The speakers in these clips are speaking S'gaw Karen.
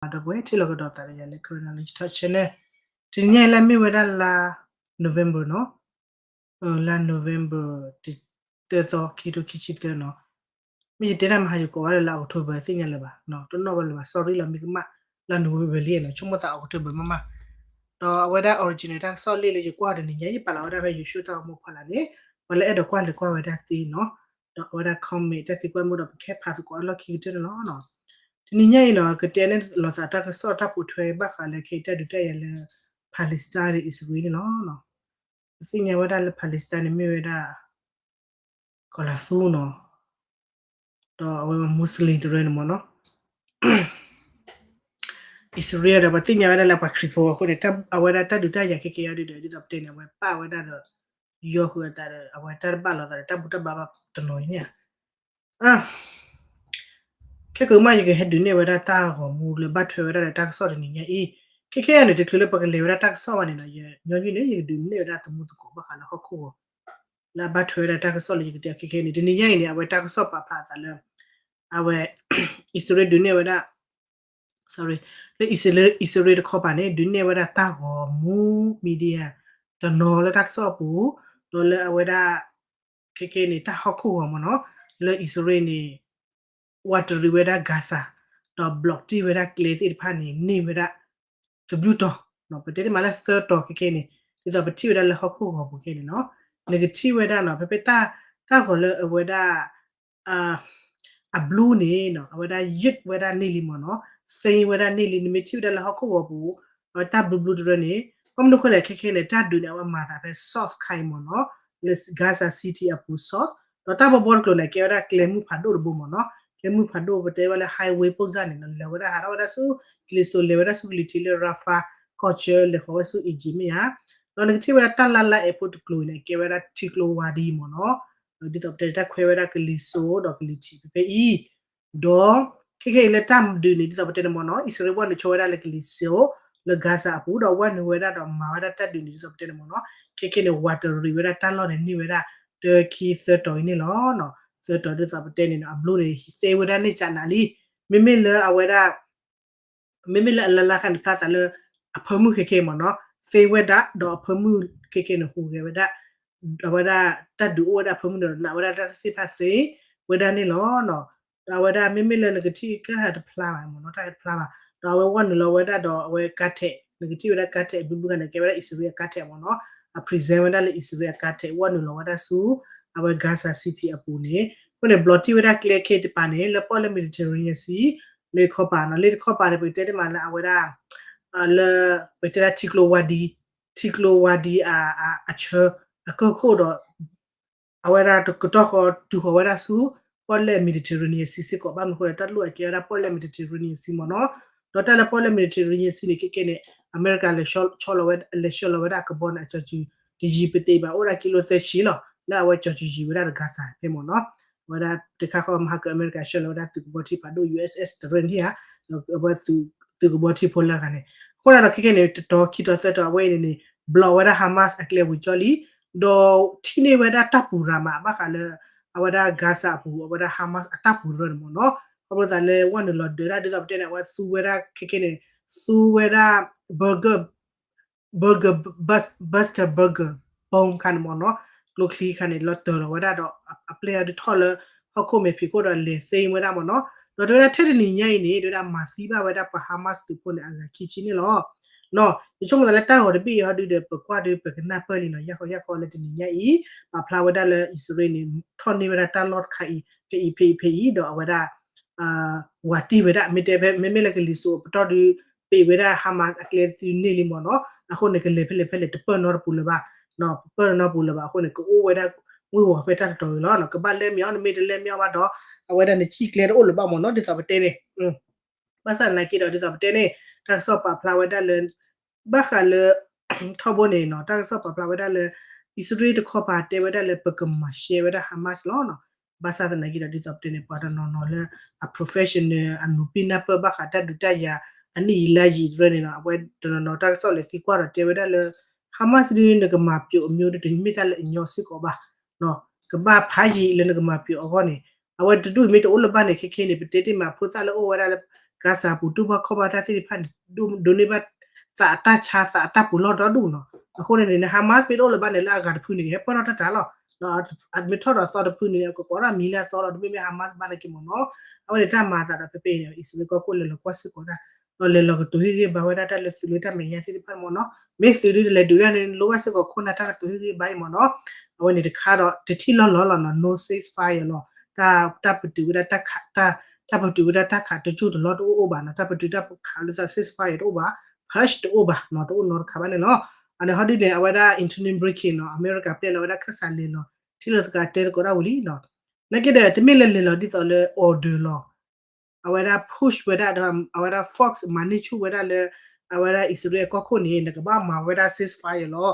ဒီပုၢ်ဝဲၢ်ထံၣ်လိာ်ကဒီးသးဒီးယၤလၢ Karen Knowledge Talk Channel တနံၤညါအံၤလၢမ့ၢ်ဝဲဒၣ်လါ November နီၤ, လါ November တသီ ခံထိခံဆံသၢနီၤ, မ့ၢ်ယတဲတၢ်မဟါယကိးဝဲလၢလါ October သ့ၣ်ညါလၢၤဘၣ်, တနီၣ်ဘၣ်လၢၤဘၣ် sorry လီၤ မ့ၢ်ကမၣ်လါ November လံနီၤ ဆိကမိၣ်သး October မးမး, ဒီးအဝဲဒၣ် original တၢ်ကစီၣ်လံာ်လၢယကွၢ်တနံၤညါ ယပာ်လီၤဝဲဒၣ်ဖဲ YouTube တၢ်ဂီၤမူဖီလာ်န့ၣ်, ပှၤလၢအဲၣ်ဒိးကွၢ်လဲၤကွၢ်ဝဲဒၣ်သ့နီၤ, ဒီးအဝဲဒၣ် comment တၢ်သံကွၢ်မ့ၢ်ဒီး ပကဟဲဖးသကိးအလီၢ်ခံကတၢၢ်န့ၣ်လီၤ. တနံၤညါအံၤနီၤ ကတဲန့ၢ်လိာ်သးတၢ်ကစီၣ်တၢ်ပိာ်ထွဲဘၣ်ဃးလၢခဲအံၤတၢ်ဒုးတၢ်ယၤလၢ Palestine ဒီး Israel န့ၣ်လီၤ. ပသ့ၣ်ညါဝဲဒၣ်လၢ Palestine န့ၣ်မ့ၢ်ဝဲဒၣ် ကီၤလၤသူနီၤ, ဒီးအဝဲ Muslim တရၢန့ၣ်မ့ၢ်နီၤ, Israel ဒီးပသ့ၣ်ညါဝဲဒၣ်လၢပှၤခရံာ်ဖိအဃိန့ၣ် အဝဲဒၣ်တၢ်ဒုးတၢ်ယၤခဲကဲအံၤဒီး ဒ်သိးပတဲန့ၣ် အဝဲပာ်ဝဲဒၣ်ဒီး ယီဃုာ်အသးဒီး အဝဲတၢ်တဘၣ်လိာ်သးဒီး တၢ်ဘူၣ်တၢ်ဘါဘၣ်တနီၤအံၤန့ၣ်ဧါ ခဲကမၣ်ယကဟဲဒုးနဲၣ်ဝဲဒၣ်တၢ်ဂီၤမူလၢဘၣ်ထွဲဝဲဒၣ်ဒီးတၢ်ကစီၣ်တနံၤညါအံၤ, ခဲခဲအံၤန့ၣ် တချုးလၢပကလဲၤဝဲဒၣ်တၢ်ကစီၣ်ဘၣ်န့ၣ်နီၤ, ယညီနုၢ်န့ၣ် ယကဒုးနဲၣ်ဝဲဒၣ်သမူသကိးဘၣ်ဃးလၢဟီၣ်ခိၣ်ဂီၤ လၢအဘၣ်ထွဲဝဲဒၣ်တၢ်ကစီၣ်လၢယကတဲအီၤခဲခဲန့ၣ် တနံၤညါအံၤန့ၣ် အဝဲတၢ်ကစီၣ်ပာ်ဖျါအသးလၢ အဝဲ အံၣ်စရ့လးဒုးနဲၣ်ဝဲဒၣ် sorry လၢအံၣ်စရ့လးတခီပၤန့ၣ် ဒုးနဲၣ်ဝဲဒၣ်တၢ်ဂီၤမူ media တနီၤလၢတၢ်ကစီၣ်အပူၤ, ဒီးလၢအဝဲဒၣ် ခဲခဲန့ၣ် တၢ်ဟီၣ်ခိၣ်ဂီၤမ့ၢ်နီၤ, လၢအံၣ်စရ့လးန့ၣ် ဝးတရံးဝဲဒၣ် Gaza ဒီး block တံၢ်ဝဲဒၣ်ကျဲသ့ၣ်တဖၣ်န့ၣ် န့ၢ်ဝဲဒၣ် တဘျုးတီၤ, ပတဲတ့ၢ်မးလၢသၢတီၤခဲခဲန့ၣ် ဒ်သိးပထံၣ်ဝဲဒၣ်လၢဟီၣ်ခိၣ်ဂီၤပူၤခဲန့ၣ်နီၤ, နကထံၣ်ဝဲဒၣ်နီၤ ဖဲဖဲတၢ် တၢ်ဂီၤလၢအဝဲဒၣ် အဘျူးန့ၣ်နီၤ အဝဲဒၣ်ယုၢ်ဝဲဒၣ်န့ၢ်လံမ့ၢ်နီၤ, သ့ဝဲဒၣ်န့ၢ်လံ နမ့ၢ်ထံၣ်ဝဲဒၣ်လၢဟီၣ်ခိၣ်ဂီၤပူၤ အဝဲတၢ်ဘျူးဘျူးတရၢန့ၣ် ဘၣ်မနုၤဃိလဲၣ်ခဲခဲန့ၣ် တၢ်ဒုးန့ၣ် အဝဲမၤသးဖဲ South ခါအံၤမ့ၢ်နီၤ, လၢ Gaza City အပူၤ South, ဒီးတၢ်ဘီဘီတကျိၤန့ၣ် ကဲဝဲဒၣ်ကျဲမုၢ်ဖးဒိၣ်တဘိမ့ၢ်နီၤ, ကျဲမုၢ်ဖးဒိၣ်ပတဲဝဲလၢ highway ပိၣ်စၢ်န့ၣ်နီၤ လဲၤဝဲဒၣ်ဟးထီၣ်ဝဲဒၣ်ဆူ ကလံၤစိး လဲၤဝဲဒၣ်ဆူကလံၤထံးလၢ Rafah ကီၢ်ဆၢ လဲၤဃီၤဝဲဆူ Egypt မ့ၢ်ဧါ, ဒီးနကထံၣ်ဝဲဒၣ်တၢ်လါလါအဲၣ်ဖိတကျိၤအံၤန့ၣ် ကဲဝဲဒၣ်ထံကျိဝါဒံမ့ၢ်နီၤ, ဒ်သိးပတဲတၢ်ခွဲဝဲဒၣ်ကလံၤစိးဒီးကလံၤထံးဖဲဖဲအံၤ, ဒီး ခဲခဲအံၤလၢတၢ်ဒုးန့ၣ် ဒ်သိးပတဲန့ၣ်မ့ၢ်နီၤ အံၣ်စရ့လးဝဲနုာ်ဆိဝဲဒၣ်လၢကလံၤစိး လၢ Gaza အပူၤ ဒီးဝဲနုာ်ဝဲဒၣ်ဒီးမၤဝဲဒၣ်တၢ်ဒုးန့ၣ် ဒ်သိးပတဲန့ၣ်မ့ၢ်နီၤ ခဲခဲန့ၣ် ဝးတရံးဝဲဒၣ်တၢ်လီၢ်န့ၣ်န့ၢ်ဝဲဒၣ် တၢခံသၢတီၤအံၤန့ၣ်လီၤ. သၢတီၤဒ်သိးပတဲန့ၣ်နီၤ အဘျူးန့ၣ် သ့ဝဲဒၣ်န့ၢ်ကနးလံ. မ့မ့ၢ်လၢအဝဲဒၣ် မ့မ့ၢ်လၢအလါလါခါန့ၣ် ဖျါသးလၢ အဖၢမုၢ်ခဲခဲမ့ၢ်နီၤ သ့ဝဲဒၣ် ဒီးအဖၢမုၢ်ခဲခဲန့ၣ် ဟူးဂဲၤဝဲဒၣ် အဝဲဒၣ်တၢ်ဒုးအိၣ်ဝဲဒၣ်အဖၢမုၢ်ဒီး နာ်ဝဲဒၣ်တၢ်သ့ၣ်တဖၣ်သ့ဝဲဒၣ်န့ၣ်လီၤ. ဒီးအဝဲဒၣ်မ့မ့ၢ်လၢနကထံၣ်ကဲတဖျါဘၣ်မ့ၢ်နီၤ တၢ်ဟဲတဖျါဘၣ် ဒီးအဝဲဝဲနုာ်လီၤဝဲဒၣ်ဒီးအဝဲကါထဲး နကထံၣ်ဝဲဒၣ်ကါထဲးဘျုးဘျုးခါန့ၣ် ကဲဝဲဒၣ်အံၣ်စရ့လးအကါထဲးမ့ၢ်နီၤ အ present ဝဲဒၣ်လၢအံၣ်စရ့လးအကါထဲး ဝဲနုာ်လီၤဝဲဒၣ်ဆူ အဝဲ Gaza City အပူၤန့ၣ် အဃိန့ၣ် block တံၢ်ဝဲဒၣ်ကျဲခဲတပၤန့ၣ် လၢပီၣ်လဲၣ် Mediterranean Sea လၢတခီပၤနီၤ လၢတခီပၤန့ၣ် ပကတဲတ့ၢ်မးလၢအဝဲဒၣ် လၢ ပကတဲဒၣ်ထံကျိဝါဒံ ထံကျိဝါဒံ အဆၢ အကၢၢ်ခိၣ်ဒီး အဝဲဒၣ်တကတီၢ်ဃီတုၤဃီၤဝဲဒၣ်ဆူ ပီၣ်လဲၣ် Mediterranean Sea စ့ၢ်ကီး ဘၣ်မနုၤအဃိလဲၣ် တၢ်လိၣ်အကဲဝဲဒၣ်ပီၣ်လဲၣ် Mediterranean Sea မ့ၢ်နီၤ ဒီးတၢ်လၢပီၣ်လဲၣ် Mediterranean Sea န့ၣ် ခဲကဲန့ၣ် အမဲရကၤလဲၤဆှၢလီၤဝဲဒၣ်အကဘီန့ၣ် အကၠီၤစူၤ တယံၤပသ့ဘၣ် အိၣ်ဒၣ်ကံလိသၢဆံလီၤ လၢအဝဲကၠီၤစူၤယံၤဝဲဒၣ်ဒီး Gaza ဖဲမ့ၢ်နီၤ အဝဲဒၣ်တခါဃီမဟါက အမဲရကၤဆှၢလီၤဝဲဒၣ်သုးကဘီထံဖးဒိၣ် USS တရၢန့ၣ်ဧါ ဒီးအဝဲသုးကဘီထံဖိလၢဂၤန့ၣ် အဃိသတးဒီးခဲကဲန့ၣ် တတီၤခံတီၤသၢတီၤအဝဲအံၤန့ၣ်န့ၣ် block ဝဲဒၣ် Hamas အကျဲဝံၤကၠီလံ ဒီးထံၣ်န့ၢ်ဝဲဒၣ်တၢ်ပူၤရၤမးဘၣ်ဃးလၢ အဝဲဒၣ် Gaza အပူၤ အဝဲဒၣ် Hamas အတၢ်ပူၤရၢန့ၣ်မ့ၢ်နီၤ ခီဖျိသးလၢဝဲနုာ်လီၤဒၢးဒၣ်ဒ်သိးပတဲန့ၣ် အဝဲသူဝဲဒၣ်ခဲကဲန့ၣ် သူဝဲဒၣ် burger burger bus buster burger bomb ခါန့ၣ်မ့ၢ်နီၤ ကျိချံခါန့ၣ် လီၤတၢၢ်လီၤဝဲဒၣ်ဒီး အပျဲၢ်အဒုးထီၣ်လၢ ဟီၣ်ခိၣ်မဲာ်ဖံးခိၣ်ဒီးလဲၤသ့ဝဲဒၣ်မ့ၢ်နီၤ ဒီးတဲဝဲဒၣ်ထဲတနံၤညါအံၤန့ၣ် တဲဝဲဒၣ်မၤသံဘၣ်ဝဲဒၣ်ပှၤ Hamas သုးဖိန့ၣ် အဂၤခံဆံန့ၣ်လီၤ. ယဆိကမိၣ်သးလၢတၢ်ဂီၤတဘ့ၣ်အံၤဟီဒုဒီး ပကွၢ်ဒုးပကနၢ်ပၢၢ်လံနီၤ ယၢ်ဃီယၢ်ဃီလၢတနံၤညါအံၤ ပာ်ဖျါဝဲဒၣ်လၢအံၣ်စရ့လးန့ၣ် ထီၣ်န့ၢ်ဝဲဒၣ်တၢ်လီၢ်တခါအံၤ ဖဲအံၤဖဲအံၤဖဲအံၤ ဒီးအဝဲဒၣ် ဝၤတံၢ်ဝဲဒၣ် မ့ၢ်တဲဖဲ မ့မ့ၢ်လၢကလံၤစိးပတီၢ်ဒုး ပ့းဝဲဒၣ် Hamas အကျဲသုးန့ၢ်လံမ့ၢ်နီၤ အဃိန့ၣ် ကလဲၤဖဲလဲၣ်ဖဲလဲၣ်တပၢၢ်နီတပူၤလၢၤဘၣ် ပပၢၢ်နီတပူၤလၢၤဘၣ်အဃိန့ၣ် ကအိၣ်ဝဲဒၣ် ဝ့ၤဝီၤဖဲတၢ်တတီၤအံၤလီၤ ကဘၣ်လဲၢ်မ့ၢ်အီၤ နမ့ၢ်တလဲၢ်မ့ၢ်အီၤဘၣ်ဒီး အဝဲဒၣ်နစံၣ်ကျဲတအိၣ်လၢၤဘၣ်မ့ၢ်နီၤ ဒ်သိးပတဲန့ၣ် ဘၣ်ဆၣ်သနာ်က့ဒီး ဒ်သိးပတဲန့ၣ် တၢ်ကစီၣ်ပာ်ဖျါဝဲဒၣ်လၢ ဘၣ်ဃးလၢ ထီဘိန့ၣ်နီၤ တၢ်ကစီၣ်ပာ်ဖျါဝဲဒၣ်လၢ အံၣ်စရ့လးတခီပၤတဲဝဲဒၣ်လၢ ပကမၤရှဲဝဲဒၣ် Hamas လီၤ. ဘၣ်ဆၣ်သနာ်က့ဒီး ဒ်သိးပတဲန့ၣ် ပှၤတနီၤနီၤလၢ အ professional အနူးပံၢ်နၢ်ပၢၢ်ဘၣ်ဃးတၢ်ဒုးတၢ်ယၤ အနံၣ်ယံာ်လါယံာ်တရၢန့ၣ်နီၤ အဝဲတနီၤနီၤတၢ်ကစီၣ်လဲၤသံကွၢ်ဒီးတဲဝဲဒၣ်လၢ Hamas ဒုး နကမၤပျိာ်အမျိုးဒုး တမ့ၢ်တၢ်လၢအညီစ့ၢ်ကီးဘၣ် ကဘၣ်ဖးယံာ်လၢနကမၤပျိာ်အဂီၢ်န့ၣ် အဝဲတဒူၣ်မ့ၢ်တအိၣ်လၢၤဘၣ်န့ၣ် ခဲခဲန့ၣ် ပတဲတ့ၢ်မးဖိသၣ်လၢအိၣ်ဝဲဒၣ်လၢ Gaza ပူၤတူၢ်ဘၣ်ခီၣ်ဘၣ်တၢ်သ့ၣ်တဖၣ်န့ၣ် ဒိးန့ၢ်ဘၣ် သးအတၢ်ဆါ သးအတၢ်ပူၤလီၢ်ဒီဒူၣ်နီၤ. အဃိန့ၣ်န့ၣ် Hamas မ့ၢ်တအိၣ်လၢၤဘၣ်န့ၣ် လၢအဂၤတဖုန့ၣ် ကဟဲပၢၢ်ထီၣ်တၢ်တၢ်လီၤ. မ့ၢ်ထီၣ်ဒီးအသီတဖုန့ၣ် ကကိးထီၣ်မံၤလၢအသီလီၤ. တမ့ၢ်မ့ၢ် Hamas ဘၣ်နာ်က့မ့ၢ်နီၤ. အဝဲန့ၣ်တၢ်မၤအသးဒီးဖဲဖဲအံၤန့ၣ် အံၣ်စရ့လးကီၢ်ခိၣ်လဲၤလီၤကွၢ်စ့ၢ်ကီးတၢ် ဒီးလဲၤလီၤကတိၤဟ့ၣ်ဂံၢ်ဘါဝဲဒၣ်တၢ်လၢသုးလၢတၢ်မဲာ်ညါသ့ၣ်တဖၣ်မ့ၢ်နီၤ. မ့ၢ်သုးဒုးလဲၤဒုးဒၣ်န့ၣ် လိၣ်ဘၣ်စ့ၢ်ကီးခိၣ်နၢ်တၢ်ကတိၤဟ့ၣ်ဂံၢ်ဘါအံၤမ့ၢ်နီၤ. အဝဲန့ၣ်တခါဒီး တထံၣ်လီၢ်လီၢ်လီၤနီၤ no ceasefire လီၤ. တၢ် တၢ်ပတုာ်ဝဲဒၣ်တၢ်ခး တၢ် တၢ်ပတုာ်ဝဲဒၣ်တၢ်ခးတကၠိၢ်တလီၢ်တအိၣ်ဘၣ်နီၤ. တၢ်ပတုာ်တၢ်ခးလၢ ceasefire တအိၣ်ဘၣ်, hush တအိၣ်ဘၣ်နီၤ, တအိၣ်နီတခါဘၣ်န့ၣ်လီၤ. အန့ၣ်ဟီဒုန့ၣ် အဝဲဒၣ် Antony Blinken နီၤ အမဲရကၤပျဲလီၤဝဲဒၣ်ခၢၣ်စးလဲၤလီၤ ထံၣ်လိာ်သကိးတၢ်ဝံၤလံနီၤ. နာ်က့ဒီး တမ့ၢ်လၢလဲၤလီၤဒ်သိးလၢ order လီၤ. အဝဲဒၣ် push ဝဲဒၣ်ဒီး အဝဲဒၣ် force မၤန့ၢ်ဆူၣ်ဝဲဒၣ်လၢ အဝဲဒၣ်အံၣ်စရ့လးကီၢ်ခိၣ်န့ၣ် နကဘၣ်မၤဝဲဒၣ် ceasefire လီၤ.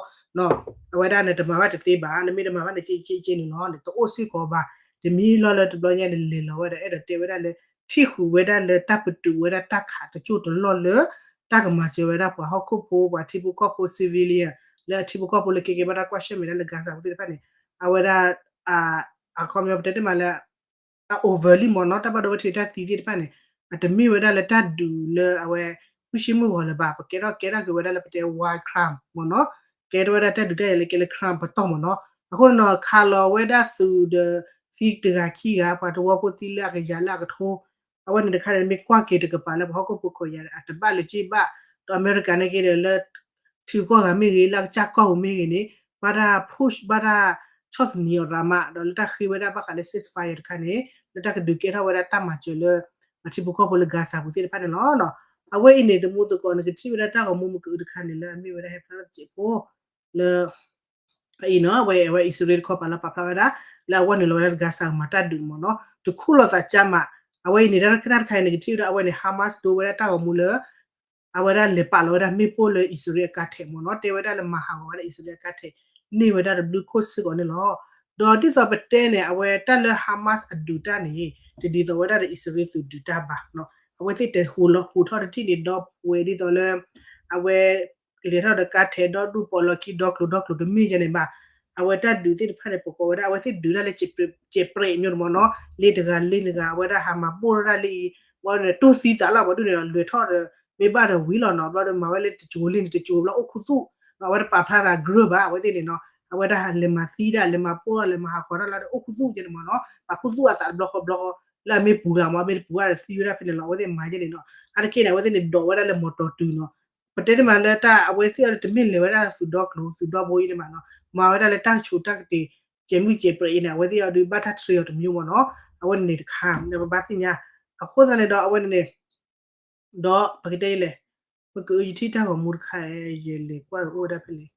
အဝဲဒၣ်န့ၣ် တမၤဘၣ်တသ့ဘၣ်, နမ့ၢ်တမၤဘၣ်န့ၣ် က့က့က့န့ၣ်လီၤ, နတအိၣ်စ့ၢ်ကီးဘၣ်. တမံၤလီၤလၢတဘျီညါန့ၣ် လဲၤလီၤဝဲဒီး အဲၣ်ဒိးတဲဝဲဒၣ်လၢ ထံၣ်ဃုာ်ဝဲဒၣ်လၢတၢ်ပတုာ်ဝဲဒၣ်တၢ်ခးတကၠိၢ်တလီၢ်လၢ တၢ်ကမၤစၢၤဝဲဒၣ်ပှၤဟီၣ်ခိၣ်ဖိ ပှၤထံဖိကီၢ်ဖိ civilian လၢအထံဖိကီၢ်ဖိလၢကဲကဲဘၣ်တၢ်ကွၢ်ဆၢၣ်မဲာ်ဒၣ်လၢ Gaza ပူၤသ့ၣ်တဖၣ်န့ၣ် အဝဲဒၣ် အခီပညီပတဲတ့ၢ်မးလၢ အ over လံမ့ၢ်နီၤ, တၢ်ဘၣ်ဒိဘၣ်ထံးတၢ်သံသ့ၣ်တဖၣ်န့ၣ် အတမ့ၢ်ဝဲဒၣ်လၢတၢ်ဒုးလၢအဝဲ မုၢ်ဆ့မုၢ်ဂီၤလၢၤဘၣ်, ပကဲထီၣ်ကဲထီၣ်က့ၤဝဲဒၣ်လၢပတဲ war crime မ့ၢ်နီၤ, ကဲထီၣ်ဝဲဒၣ်တၢ်ဒုးတၢ်ယၤလၢကဲလၢ crime ပတီၢ်မ့ၢ်နီၤ. အဃိန့ၣ်နီၤ ခးလီၤဝဲဒၣ်သုးဒီးသံတဂၤခံဂၤ ပှၤသဝီဖိသံလၢအကယၤလၢအကထိ အဝဲန့ၣ်တခါန့ၣ် မ့ၢ်ကွၢ်က့ၤတကပၤလၢပှၤဟီၣ်ခိၣ်ဖိခိးယၤ အတဘၣ်လၢၤက့ဘၣ်, ဒီးအမဲရကၤန့ၣ်က့ဒီးလၢ ထံကီၢ်ဂၤမ့ၢ်ဂ့ၤ လၢအကစၢ်ကီၢ်ပူၤမ့ၢ်ဂ့ၤန့ၣ် ဘၣ်တၢ် push ဘၣ်တၢ်ဆီၣ်သနံးအီၤရၤမး ဒီးလၢတၢ်ဃ့ဝဲဒၣ်ဘၣ်ဃးလၢ ceasefire တခါန့ၣ် လၢတၢ်ကဒုးကဲထီၣ်ဝဲဒၣ်တၢ်မၤစၢၤလၢ အထံဖိကီၢ်ဖိလၢ Gaza ပူၤသ့ၣ်တဖၣ်န့ၣ်လီၤ. အဝဲအံၤန့ၣ် သမူသကိး နကထံၣ်ဝဲဒၣ်တၢ်ဂီၤမူမုၢ်ကအုတခါန့ၣ် လၢအမ့ၢ်ဝဲဒၣ်ဟဲဖျါထီၣ်တစဲးဖိ လၢ အံၤနီၤ အဝဲ အဝဲအံၣ်စရ့လးတခီပၤလၢပာ်ဖျါဝဲဒၣ် လၢအဝဲနုာ်လီၤဝဲဒၣ်လၢ Gaza မၤတၢ်ဒုးမ့ၢ်နီၤ တခူၣ်လိာ်သးကၢ်မး, အဝဲအံၤန့ၣ် တၢ်တခါတခါအံၤန့ၣ် ကထံၣ်ဝဲဒၣ်အဝဲန့ၣ် Hamas ဒိဝဲဒၣ်တၢ်ဂီၤမူလၢ အဝဲဒၣ်လဲၤပာ်လီၤဝဲဒၣ်မ့ၣ်ပိၢ်လၢအံၣ်စရ့လးအကါထဲးမ့ၢ်နီၤ တဲဝဲဒၣ်လၢမၤဟးဂီၤဝဲဒၣ်အံၣ်စရ့လးအကါထဲး န့ၢ်ဝဲဒၣ်တဘျုးခိၣ်စ့ၢ်ကီးန့ၣ်လီၤ. ဒီးဒ်သိးပတဲန့ၣ် အဝဲတၢ်လၢ Hamas အဒုးတၢ်န့ၣ် တဒ်သိးဝဲဒၣ်ဒီးအံၣ်စရ့လးသုးဒုးတၢ်ဘၣ်နီၤ အဝဲသ့ၣ်တဲဟူးလီၤဟူးထီၣ်တထံၣ်န့ၣ် ဒီပုၢ်ဝဲၢ်ဒ်သိးလၢ အဝဲ လဲၤထီၣ်ဒီးကါထဲးဒီဒူၣ်ပီးလီၢ်ခံဒီကျိၤဒီကျိၤတမ့ၢ်ယဲန့ၣ်ဘၣ်. အဝဲတၢ်ဒုးသ့ၣ်တဖၣ်န့ၣ် ပကိးဝဲဒၣ် အဝဲသ့ၣ်ဒုးတၢ်လၢ စဲးပြဲး မျိုး တမ့ၢ်နီၤ လ့တဂၤလ့တဂၤ အဝဲဒၣ်ဟးမၤပိၢ်ထီၣ်ဒၣ်လၢအံၤ ဝဲန့ၣ် တူၢ်သံသးလီၤ ပှၤဒူၣ်န့ၣ်ဒီး လဲၤထီၣ်ဒီး မ့ၢ်ဘၣ်ဒီးဝံၤလီၤနီၤ ဘျီဒီးမၤဝဲလၢတကိၤလ့န့ၣ် တကိၤဘျီအိၣ်ခူသူၣ်နီၤ အဝဲတပာ်ဖျါသးကြၢးဘၣ် အဝဲသ့ၣ်န့ၣ်နီၤ အဝဲဒၣ်လဲၤမၤသံဒၣ် လဲၤမၤပိၢ်ထီၣ် လဲၤမၤဟးဂီၤတၢ်လၢဒီး အိၣ်ခူသူၣ်ယဲန့ၣ်မ့ၢ်နီၤ ပာ်ခူသူၣ်အသးတဘျီဃီဘျီဃီ လၢအမ့ၢ်ပူၤဂၤမ့ၢ် အမ့ၢ်တပူၤဂၤဒီးသံဝဲဒၣ်ဖဲန့ၣ်လီၤ အဝဲသ့ၣ်မၤယဲန့ၣ်နီၤ အါတက့ၢ်န့ၣ် အဝဲသ့ၣ်န့ၣ်ဒိးဝဲဒၣ်လၢမီၢ်တီၢ်တုၤနီၤ ပတဲတမးလၢတၢ် အဝဲသ့ၣ်အီၤတမ့ၢ်လဲၤဝဲဒၣ်သုးဒီကျိၤ သုးဒီဘိအံၤန့ၣ်ဘၣ်နီၤ မၤဝဲဒၣ်လၢတၢ်ကဆူးတၢ်ကတ့ၤ စဲးမုၢ်စဲးပြဲးအံၤန့ၣ် အဝဲသ့ၣ်အီၤဒုးဘၣ်တၢ်တြီအီၤတမျိုးမ့ၢ်နီၤ အဝဲန့ၣ်န့ၣ်တခါ ပဘၣ်သ့ၣ်ညါ အဃိသတးန့ၣ်ဒီး အဝဲန့ၣ်န့ၣ် ဒီးပကတဲလဲၣ် ပကအုယထံၣ်တၢ်ဂီၤမူတခါ ယလဲၤကွၢ်အိၣ်ဝဲဒၣ်ဖဲလဲၣ်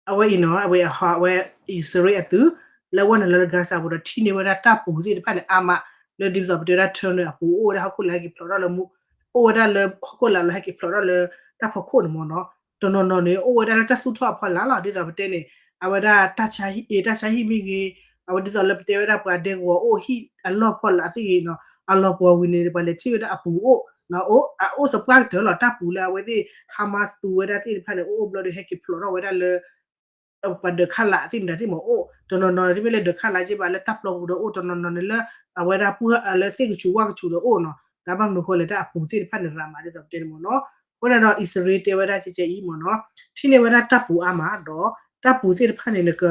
အဝဲအံၤနီၤ အဝဲအဟီ အဝဲအံၣ်စရ့လးအသုး လၢအဝဲန့ၣ်လီၤလၢ Gaza ပူၤဒီးထံၣ်န့ၢ်ဝဲဒၣ်တၢ်ပူၤသ့ၣ်တဖၣ်န့ၣ် အါမး လၢဒ်သိးပတဲဝဲဒၣ် tunnel အပူၤ အိၣ်ဝဲဒၣ်ဟီၣ်ခိၣ်လာ်ဟဲက့ၤဖျိးထီၣ်လၢမူ အိၣ်ဝဲဒၣ်လၢဟီၣ်ခိၣ်လာ်လၢဟဲက့ၤဖျိးထီၣ်လၢတၢ်ဖီခိၣ်န့ၣ်မ့ၢ်နီၤ တနီၤနီၤန့ၣ် အိၣ်ဝဲဒၣ်လၢတၢ်သူၣ်ထီၣ်အဖီလာ်လီၤ ဒ်သိးပတဲန့ၣ် အဝဲဒၣ်တၢ်ဆါဟံၣ်အ့ တၢ်ဆါဟံၣ်မ့ၢ်ဂ့ၤ အဝဲဒ်သိးလၢပတဲဝဲဒၣ်ပှၤဒဲကဝီၤအိၣ်ဟံၣ်အလီၢ်ဖီလာ်သ့ၣ်ဂ့ၤနီၤ အလီၤပှီၤဝံၤန့ၣ် ပှၤလဲၤထံၣ်ဝဲဒၣ်အပူၤအိၣ် အအိၣ်သပှၢ်ကတၢၢ်လီၤ တၢ်ပူၤလၢအဝဲသ့ၣ် Hamas သူဝဲဒၣ်သ့ၣ်တဖၣ်န့ၣ် အိၣ်အိၣ်ဘျီဒီးဟဲက့ၤဖျိးထီၣ်ဝဲဒၣ်လၢ ပှၤဒၢးခးလာ်သ့ၣ်မတၤသ့ၣ်မ့ၢ်အိၣ် တနီၤနီၤတမ့ၢ်လၢ ဒၢးခးလာ်က့ဘၣ် လၢတၢ်ပျီပူၤဒီးအိၣ် တနီၤနီၤန့ၣ်လၢ အဝဲဒၣ်ပှၢ်လၢသ့ၣ်ကဆူးဝၣ်ကဆူးဒီးအိၣ်နီၤ တၢ်ဘၣ်မနုၤဃိလဲၣ် တၢ်အပူၤသ့ၣ်တဖၣ်န့ၣ် ရၤမးဒ်သိးပတဲန့ၣ်မ့ၢ်နီၤ အဃိန့ၣ်ဒီး အံၣ်စရ့လးတဲဝဲဒၣ်ကဲကဲအံၤမ့ၢ်နီၤ ထံၣ်န့ၢ်ဝဲဒၣ်တၢ်ပူၤအါမးဒီး တၢ်ပူၤသ့ၣ်တဖၣ်န့ၣ် နက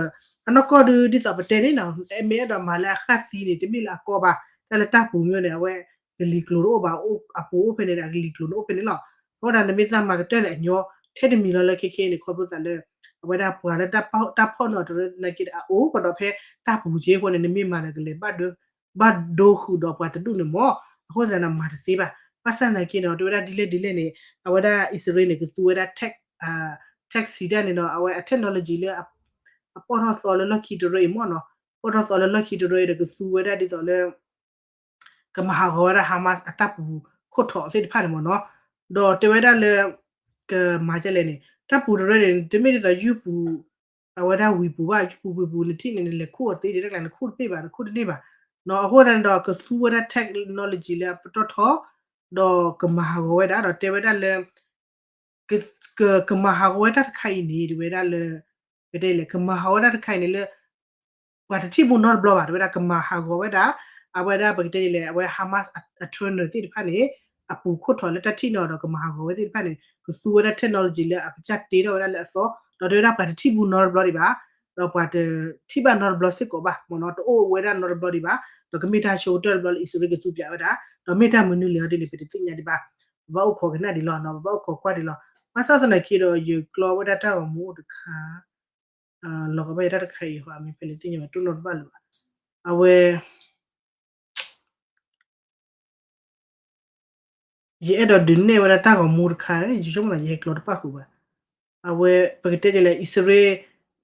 အနီၢ်ကီၢ်ဒုးဒ်သိးပတဲန့ၣ်နီၤ မ့ၢ်အဲၣ်ဒိးမၤလၢအဃၣ်သံန့ၣ် တမ့ၢ်လၢအကီဘၣ် တၢ်လၢတၢ်ပူၤမ့ၢ်န့ၣ် အဝဲ ကလံၤကျိၤတအိၣ်ဘၣ် အပူၤအိၣ်ဖဲန့ၣ် အကလံၤကျိၤန့ၣ်အိၣ်ဖဲန့ၣ်လီၤ အဃိဒၣ်နမ့ၢ်သးမၤကတၢၢ်န့ၣ် အညီ ထဲတမံၤလီၤလၢခဲခဲန့ၣ် ခီဖျိသးလၢ အဝဲဒၣ်ပှၤလၢတၢ်ဖီၣ်န့ၢ်အီၤတရၢနာ်က့ဒီး အအိၣ်ကဒီးဖဲတၢ်ပူၤက့အဃိန့ၣ် နမ့ၢ်မၤဒီးကလဲၤ ဘၣ်ဒိဃုာ်ဒီးပှၤတဒူၣ်န့ၣ်မ့ၢ် အဃိသတးန့ၣ်မၤတသ့ဘၣ် ဘၣ်ဆၣ်နာ်က့န့ၣ် တဲဝဲဒၣ်ဒ်လဲၣ်ဒ်လဲၣ်န့ၣ် အဝဲဒၣ်အံၣ်စရ့လးန့ၣ် ကသူဝဲဒၣ် tech tech စံးတၢ်န့ၣ်ဒီး အဝဲအ technology လၢ အပီၢ်ထီၣ်သီလၢလီၢ်ခံတရၢအံၤမ့ၢ်နီၤ ပီၢ်ထီၣ်သီလၢလီၢ်ခံတရၢအံၤဒီးကသူဝဲဒၣ်ဒ်သိးလၢ ကမၤဟးဂီၤဝဲဒၣ် Hamas အတၢ်ပူၤခိၣ်ထိးသ့ၣ်တဖၣ်န့ၣ်မ့ၢ်နီၤ, ဒီးတဲဝဲဒၣ်လၢ ကမၤဒ်လဲၣ်န့ၣ် တၢ်ပူၤတရၢန့ၣ် တမ့ၢ်ဒ်သိးယုၢ်ပူၤ အဝဲဒၣ်ဝံၤပူၤဘၣ် ယုၢ်ပူၤဝံၤပူၤ နထံၣ်န့ၣ် နလဲၤခူၣ်အီၤသ့ဒ်တၢ်ကျါ နခူၣ်တပ့ၢ်ဘၣ် နခူၣ်တန့ၢ်ဘၣ်, အဃိသတးန့ၣ်ဒီး ကသူဝဲဒၣ် technology လၢအပတီၢ်ထီ ဒီးကမၤဟးဂီၤဝဲဒၣ် ဒီးတဲဝဲဒၣ်လၢ က ကမၤဟးဂီၤဝဲတၢ်တခါအံၤန့ၣ် တဲဝဲဒၣ်လၢ ပကတဲလဲၣ် ကမၤဟးဂီၤဝဲဒၣ်တခါအံၤန့ၣ်လၢ ပှၤတထံၣ်ဘၣ်နီတဘျီဘၣ် တဲဝဲဒၣ် ကမၤဟးဂီၤဝဲဒၣ် အဝဲဒၣ်ပကတဲလဲၣ် အဝဲ Hamas အ trainer သ့ၣ်တဖၣ်န့ၣ် အပူၤခိၣ်ထီၣ်လၢတၢ်ထံၣ်န့ၢ်အီၤဒီးကမၤဟးဂီၤဝဲသ့ၣ်တဖၣ်န့ၣ် ကသူဝဲဒၣ် technology လၢအကစၢ်တ့ထီၣ်ဝဲဒၣ်လၢအသီ ဒီးတဲဝဲဒၣ်ပှၤတထံၣ်ဘူးနီတဘျီဒံးဘၣ် ဒီးပှၤတထံၣ်ဘၣ်နီတဘျီစ့ၢ်ကီးဘၣ်မ့ၢ်နီၤ တအိၣ်ဝဲဒၣ်နီတဘျီဒံးဘၣ် ဒီးကမ့ၢ်တၢ်ဆိကတၢၢ်တဘျီလၢအံၣ်စရ့လးကသူပၠးဝဲဒၣ် ဒီးမ့ၢ်တၢ်မနုၤလဲၣ်အီၤဒ်န့ၣ် ပတသ့ၣ်ညါဒံးဘၣ် ပဘၣ်အိၣ်ခိးကနၣ်ဒံးလီၤနီၤ ပဘၣ်အိၣ်ခိးကွၢ်ဒံးလီၤ ဘၣ်ဆၣ်သနာ်က့ဒီး ယကျီဝဲဒၣ်တၢ်ဂီၤမူအိၣ်တခါ လီၤကဘၣ်ယတၢ်တခါအံၤဟီ အမ့ၢ်ဖဲလဲၣ်သ့ၣ်ညါဘၣ်တိၢ်နီၣ်တဘၣ်လၢၤဘၣ် အဝဲ ယအဲၣ်ဒိးဒုးနဲၣ်ဝဲဒၣ်တၢ်ဂီၤမူတခါ ယဆိကမိၣ်သးယဟဲကျီတပၣ်ဃုာ်ဘၣ် အဝဲ ပကတဲဒ်လဲၣ် အံၣ်စရ့လး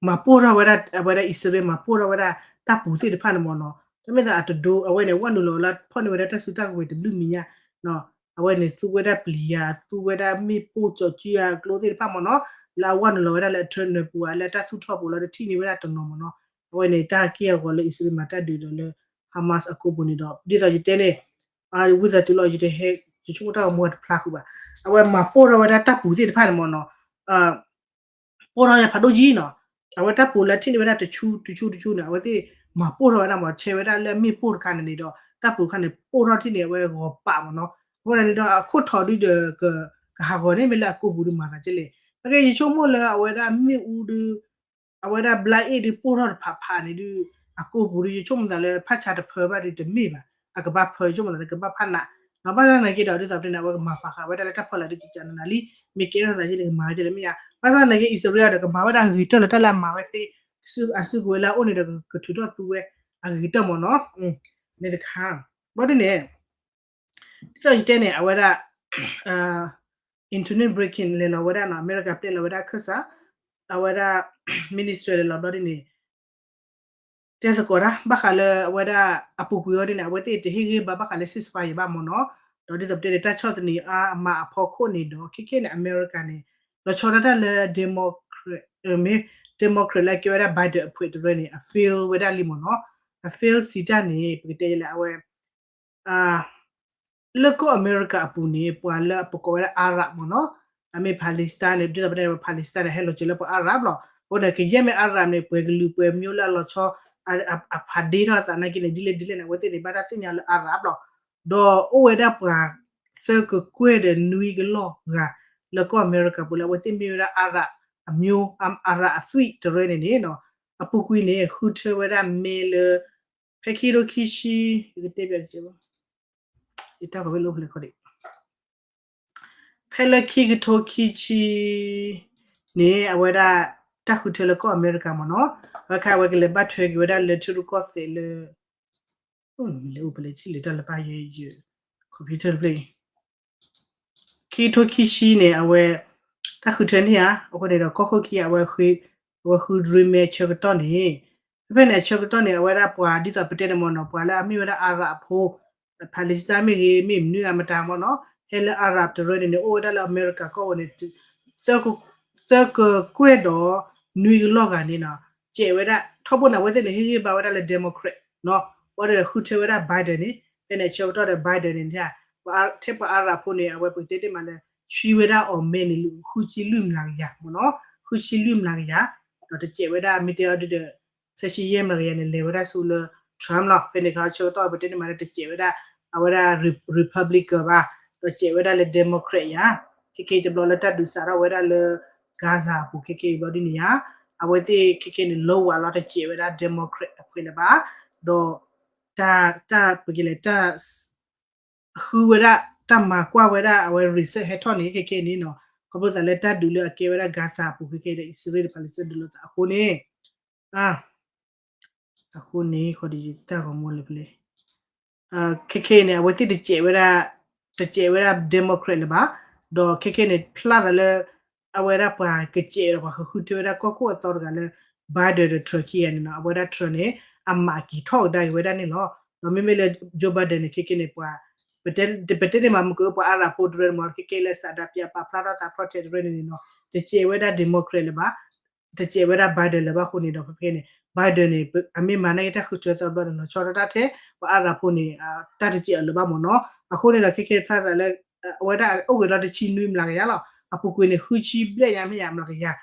မၤပိၢ်ထီၣ်ဝဲဒၣ် အဝဲဒၣ်အံၣ်စရ့လး မၤပိၢ်ထီၣ်ဝဲဒၣ်တၢ်ပူၤသ့ၣ်တဖၣ်န့ၣ်မ့ၢ်နီၤ တမ့ၢ်သးအတဒိ အဝဲန့ၣ် ဝဲနုာ်လီၤလၢဖီၣ်န့ၢ်ဝဲဒၣ်တၢ်စုတၢ်ကဝဲၤတဘျုးမံၤညါ အဝဲန့ၣ်သူဝဲဒၣ်ပျံၤယၤ သူဝဲဒၣ်မ့ၣ်ပိၢ်ကၠီၤကၠူအကျိသ့ၣ်တဖၣ်မ့ၢ်နီၤ လၢအဝဲနုာ်လီၤဝဲဒၣ်လၢအထၢနၢၤပူၤဧါ လၢအတၢ်သူၣ်ထီၣ်ပူၤလီၤ တထံၣ်န့ၢ်ဝဲဒၣ်တနီၤမ့ၢ်နီၤ အဝဲန့ၣ် တၢ်က့ၢ်အဂီၤလၢအံၣ်စရ့လးမၤတၢ်ဒုးဒီးလၢ Hamas အကိာ်ပူၤန့ၣ်ဒီး ဒ်သိးယတဲန့ၣ် ဝံသးစူၤလီၤ ယတဟဲ ယဆိကမိၣ်တၢ်ဂီၤမူတဖျါဃုာ်ဘၣ် အဝဲမၤပိၢ်ထီၣ်ဝဲဒၣ်တၢ်ပူၤသ့ၣ်တဖၣ်န့ၣ်မ့ၢ်နီၤ ပိၢ်ထီၣ်ယၤဖးဒိၣ်ကံနီၤ အဝဲတၢ်ပူၤလၢထံၣ်န့ၢ်ဝဲဒၣ်တဆူတဆူတဆူန့ၣ် အဝဲသ့ၣ်မၤပိၢ်ထီၣ်ဝဲဒၣ်မ့ၢ် ဆဲးဝဲဒၣ်လၢအမ့ၣ်ပိၢ်တခါန့ၣ်န့ၣ်ဒီး တၢ်ပူၤတခါန့ၣ် ပိၢ်ထီၣ်ထံၣ်န့ၢ်အဝဲဂီၤပာ်မ့ၢ်နီၤ အဃိန့ၣ်ဒီးအခိၣ်ထီၣ်ဒုဒီး ကဟးဂီၤန့ၣ်မ့ၢ်လၢအကိာ်ပူၤဒုမၤသးကဲလဲၣ် အဂ့ၢ်ယဆိကမိၣ်လၢအဝဲဒၣ်မ့ၣ်အူဒု အဝဲဒၣ်ဘျါအ့ၣ်ဒုပိၢ်ထီၣ်တဖးဖးန့ၣ်ဒု အကိာ်ပူၤဒု ယဆိကမိၣ်သးလၢဖးဆါတဖၢဘၣ်ဒုတမ့ၢ်ဘၣ် အကဘၣ်ဖၢ ယဆိကမိၣ်သးလၢကဘၣ်ဖးနး ဘၣ်ဆၣ်သနာ်က့ဒီး ဒ်သိးပတဲန့ၣ် အဝဲကမၤပာ်ဃာ်ဝဲဒၣ်လၢတၢ်ဖီလာ်ဒုကကနနၤလံ မ့ၢ်ကဲထီၣ်သးကဲလဲၣ် ကမၤကဲလဲၣ်မ့ၢ်ဧါ ဘၣ်ဆၣ်သနာ်က့ အံၣ်စရ့လးဒီးကမၤဝဲဒၣ်ဂ့ၤတၢၢ်လၢတၢ်လၢအမၤဝဲသ့ အစုကဝဲၤလၢအအိၣ်န့ၣ်ဒီးကထုးထီၣ်သူဝဲ အဂ့ၤကတၢၢ်မ့ၢ်နီၤ န့ၣ်တခါ ဘၣ်ဒ်န့ၣ် ဒ်သိးယတဲန့ၣ် အဝဲဒၣ် Antony Blinken လဲၤလီၤဝဲဒၣ်နီၤ အမဲရကၤပျဲလီၤဝဲဒၣ်ခၢၣ်စး အဝဲဒၣ် minister လဲၤလီၤဘျီဒ်န့ၣ် တဲသကိးတၢ် ဘၣ်ဃးလၢအဝဲဒၣ်အပူၤကွံာ်အီၤဒ်န့ၣ် အဝဲသ့ၣ်တဟ့ၣ်ဂံၢ်ဘါဘၣ်ဃးလၢ ceasefire ဘၣ်မ့ၢ်နီၤ ဒီးဒ်သိးပတဲန့ၣ် တၢ်ဆီၣ်သနံးအါအမးအဖီခိၣ်န့ၣ်ဒီး ခဲခဲန့ၣ် အမဲရကၤန့ၣ် လီၤဆီဒၣ်တၢ်လၢ democrat မ့ၢ် democrat လၢအကဲဝဲဒၣ် Biden အဖုၣ်တရၢန့ၣ် အ fail ဝဲဒၣ်လံမ့ၢ်နီၤ အ fail စံးတၢ်န့ၣ် ပကတဲလၢအဝဲ လၢကီၢ်အမဲရကၤအပူၤန့ၣ် ပှၤလၢအပကိးဝဲဒၣ် Arab မ့ၢ်နီၤ အမ့ၢ် Palestine န့ၣ် ဒ်သိးပတဲ Palestine န့ၣ် ဟဲလီၤစၢၤလၢပှၤ Arab လီၤ အဃိန့ၣ် ကယဲၢ်မ့ၢ် Arab န့ၣ် ပှဲၤကလုာ်ပှဲၤမိၢ်လၢအလီၤဆီ အဖးဒ့ထီၣ်သးနာ်က့န့ၣ် ဒ်လဲၣ်ဒ်လဲၣ်န့ၣ် အဝဲသ့ၣ်န့ၣ် ဘၣ်တၢ်သ့ၣ်ညါလၢ Arab လီၤ ဒီးအိၣ်ဝဲဒၣ်ပှၤ သၢကကွဲၢ်ဒီးနွံကလီၢ်ဂၤ လၢကီၢ်အမဲရကၤပူၤလၢအဝဲသ့ၣ်မ့ၢ်ဝဲဒၣ် Arab အမျိုး Arab အသွံၣ်တရၢန့ၣ်န့ၣ် အပူၤကွံာ်န့ၣ် ဃုထၢဝဲဒၣ်မဲလၢ ဖဲခံကထိခံဆံ ယကတဲဘၣ်တစဲး ယတၢ်ကီၢ်ဖဲလၢအိၣ်ဖဲလဲၣ်ခီဒံး ဖဲလၢခံကထိခံဆံန့ၣ် အဝဲဒၣ် တၢ်ဃုထၢလၢကီၢ်အမဲရကၤမ့ၢ်နီၤ အခါအဝဲကလဲၤဘၣ်ထွဲက့ၤဝဲဒၣ်လၢထံရူၢ်ကီၢ်သဲးလၢ လဲၤအိၣ်ဖဲလဲၣ်ထံၣ်လၢတၢ်လၢဘၣ်ယဲ computer တဖျၢၣ်အံၤ ခံကထိခံဆံန့ၣ် အဝဲ တၢ်ဃုထၢန့ၢ်ဧါ အဃိန့ၣ်ဒီး ကီၢ်ခိၣ်ခံ အဝဲ အဝဲဃုရ့မဲအဆၢကတီၢ်န့ၣ် ဖဲဖဲန့ၣ်အဆၢကတီၢ်န့ၣ် အဝဲဒၣ်ပှၤဒ်သိးပတဲန့ၣ်မ့ၢ်နီၤ ပှၤလၢအမ့ၢ်ဝဲဒၣ် Arab အဖိ Palestine မ့ၢ်ဂ့ၤ မ့ၢ်မနုၤအမတၤမ့ၢ်နီၤ ဟဲလၢ Arab တရၢန့ၣ်န့ၣ် အိၣ်ဝဲဒၣ်လၢအမဲရကၤကီၢ်ဝဲန့ၣ် သၢကကွဲၢ်ဒီးနွံကလီၢ်ဂၤန့ၣ်နီၤ စဲးဝဲဒၣ် ထီဘိန့ၣ် အဝဲသ့ၣ်န့ၣ် ဟ့ၣ်ဂံၢ်ဘါဝဲဒၣ်လၢ democrat နီၤ ဝဲဒီးဃုထၢဝဲဒၣ် Biden န့ၣ် ဖဲန့ၣ်အဆၢကတီၢ်ဒီး Biden န့ၣ် ထဲပှၤ Arab ဖိန့ၣ် အဝဲပကတဲတ့ၢ်မးလၢ ဆွံဝဲဒၣ်အီၤမဲန့ၣ် ဃုဆံလွံၢ်မျးကယၤမ့ၢ်နီၤ ဃုဆံလွံၢ်မျးကယၤ ဒီးတစဲးဝဲဒၣ်မ့ၢ်တဲအီၤဒ်ဒီး သၢဆံယဲၢ်မျးကယၤန့ၣ် လဲၤဝဲဒၣ်ဆူလၢ Trump လီၤ ဖဲန့ၣ်ခါအဆၢကတီၢ်ပတဲတ့ၢ်မးလၢတစဲးဝဲဒၣ် အဝဲဒၣ် Republican ဘၣ် ဒီးစဲးဝဲဒၣ်လၢ democrat ယၤ ခဲခဲအံၤတဘျီလၢတၢ်ဒုးစးထီၣ်ဝဲဒၣ်လၢ Gaza အပူၤခဲခဲအံၤဘျီဒ်န့ၣ်ယၤ အဝဲသ့ၣ်ခဲခဲန့ၣ် လီဝးလီၤတစဲးဝဲဒၣ် democrat အဖုၣ်လၢၤဘၣ် ဒီး တၢ် တၢ်ပကလဲၤတၢ် ဃုဝဲဒၣ် တၢ်မၤကွၢ်ဝဲဒၣ်အဝဲ research ဟဲထီၣ်န့ၣ် ခဲခဲအံၤန့ၣ်နီၤ ခီဖျိသးလၢတၢ်ဒုးလၢအကဲဝဲဒၣ် Gaza အပူၤခဲခဲအံၤဒီး အံၣ်စရ့လးဒီး Palestine ဒုးလိာ်သးအဃိန့ၣ် အ အဃိန့ၣ် ခီဒံးတၢ်ဂီၤမူလၢပလဲ ခဲခဲအံၤန့ၣ် အဝဲသ့ၣ်တစဲးဝဲဒၣ် တစဲးဝဲဒၣ် democrat လၢၤဘၣ် ဒီးခဲခဲအံၤန့ၣ် ဖျါသးလၢ အဝဲဒၣ်ပှၤကစဲးဒီးပှၤဃုထၢဝဲဒၣ်ကီၢ်ခိၣ်အသီတဂၤလၢ Biden ဒီး Trump ခံဂၤန့ၣ်နီၤ အဝဲဒၣ် Trump န့ၣ် အမးက့ၤထီၣ်ကဒါက့ၤဝဲဒၣ်န့ၣ်လီၤ ဒီးမ့မ့ၢ်လၢ Joe Biden န့ၣ် ခဲခဲန့ၣ် ပှၤ ပတဲတ့ၢ်မးမ့ၢ်ကပှၤ Arab ဖိတရၢန့ၣ်မ့ၢ် ခဲခဲလၢစးဒၣ်ပျၢ်ပာ်ဖျါထီၣ်သး protest တရၢန့ၣ်န့ၣ်နီၤ တစဲးဝဲဒၣ် democrat လၢၤဘၣ် တစဲးဝဲဒၣ် Biden လၢၤဘၣ်အဃိန့ၣ်ဒီး ဖဲဖဲန့ၣ် Biden န့ၣ် အမ့ၢ်မၤန့ၢ်က့ၤတၢ်ဃုထၢသီတဘျီန့ၣ် လီၤဆီဒၣ်တၢ်ထဲ ပှၤ Arab ဖိန့ၣ် တၢ်တစဲးအီၤလၢၤဘၣ်မ့ၢ်နီၤ အဃိန့ၣ်ဒီး ခဲခဲဖျါသးလၢ အဝဲဒၣ်အိၣ်ဂ့ၤလီၤတဆံနွံမျးကယၤလီၤ အပူၤကွံာ်န့ၣ် ဃုဆံဘျဲၣ်ညါမ့ၢ်ယၤမျးကယၤ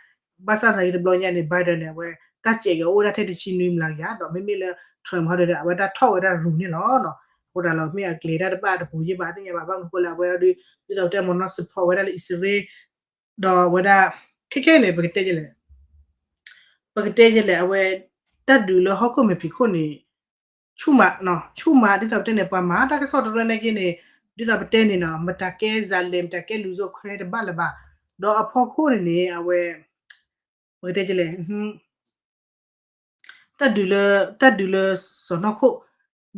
ဘၣ်ဆၣ်သနာ်က့တဘျီညါန့ၣ် Biden န့ၣ် အဝဲတၢ်စဲးက့ၤအိၣ်ဝဲဒၣ်ထဲတဆံနွံမျးကယၤ ဒီးမ့မ့ၢ်လၢ Trump ဟီဒီး အဝဲဒၣ်ထီၣ်ဝဲဒၣ်ရူၤန့ၣ်လီၤ. အဃိတၢ်လီၤ မ့ၢ်အကျဲၤတၢ်တဘၣ်တပူၤယ့ၢ်ဘၣ်သ့ၣ်ညါဘၣ် ဘၣ်မနုၤဃိလဲၣ် အဝဲဒုး ဒ်သိးပတဲမ့ၢ်နီၤ support ဝဲဒၣ်လၢအံၣ်စရ့လး ဒီးဝဲဒၣ် ခဲခဲန့ၣ် ပကတဲလဲၣ် ပကတဲလဲၣ် အဝဲ တၢ်ဒုးလၢဟီၣ်ခိၣ်မဲာ်ဖံးခိၣ်န့ၣ် ဆူၣ်မး ဆူၣ်မး ဒ်သိးပတဲန့ၣ် ပှၤမၤတၢ်ကစီၣ်တရၢန့ၣ်က့န့ၣ် ဒ်သိးပတဲန့ၣ်နီၤ မတၤကဲ ဇာတ်လမ်း မတၤကဲလူၤစိခွဲတဘၣ်လၢၤဘၣ် ဒီးအဖီခိၣ်န့ၣ်န့ၣ် အဝဲ ပကတဲလဲၣ် တၢ်ဒုးလၢ တၢ်ဒုးလၢစီၢ်နီၤခိၣ်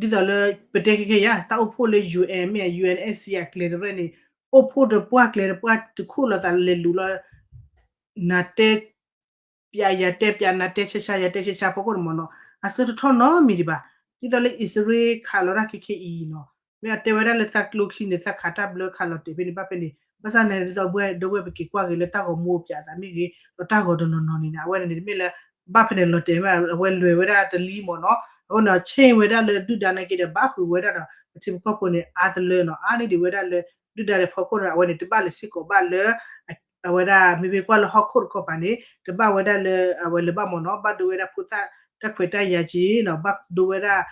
ဒ်သိးလၢ ပတဲခဲခဲယၤ တၢ်အိၣ်ဖှိၣ်လၢ UN မ့ၢ် UNSC အကျဲတရၢန့ၣ် အိၣ်ဖှိၣ်တပှၢ်ကျဲတပှၢ်တခူၣ်လိာ်သးလဲၤလူၤလီၤ နၤတဲ ပၠးယၤတဲပၠး နၤတဲဆဲဆါ ယၤတဲဆဲဆါ ဖီခိၣ်န့ၣ်မ့ၢ်နီၤ အဆၢတထီၣ်နီတမံၤဒံးဘၣ် ဒ်သိးလၢအံၣ်စရ့လးခးလီၤတၢ်ခဲခဲအံၤနီၤ မ့ၢ်အတဲဝဲဒၣ်လၢသးကျိချံန့ၣ် သးခးတၢ်ဘျၢခးလီၤတဲာ်ဖဲန့ၣ် ဘၣ်ဖဲန့ၣ် ဘၣ်ဆၣ်န့ၣ် ဒ်သိးဘှဲဒဝဲပက့ၤကွၢ်က့ၤလၢတၢ်ဂီၤမူပၠးသးမ့ၢ်ဂ့ၤ ဒီးတၢ်ဂီၤတနီၤနီၤန့ၣ် အဝဲန့ၣ်န့ၣ် တမ့ၢ်လၢ ဘၣ်ဖဲန့ၣ်လီၤတဲာ်မ့ၢ် အဝဲလဲၤဝဲဒၣ်တလံမ့ၢ်နီၤ အဃိန့ၣ် ဆ့ၣ်ဝဲဒၣ်လၢဒုၣ်ဒါနာ်က့ဒီး ဘၣ်ဃုာ်ဝဲဒၣ်ဒီး ပထံပကီၢ်ဖိန့ၣ် အါတလၢနီၤ အါန့ၢ်ဒံးဝဲဒၣ်လၢ ဒုၣ်ဒါဒီးဖီခိၣ်ဒီး အဝဲန့ၣ် တဘၣ်လဲၤစ့ၢ်ကီးဘၣ်လၢ အဝဲဒၣ်မ့မ့ၢ်ကွၢ်လၢဟီၣ်ခိၣ်တခီပၤန့ၣ် တဘၣ်ဝဲဒၣ်လၢ အဝဲလၢၤဘၣ်မ့ၢ်နီၤ ဘၣ်ဒိဝဲဒၣ်ဖိသၣ်တၢ်ခွဲးတၢ်ယာ်က့နီၤ ဘၣ်ဒိဝဲဒၣ်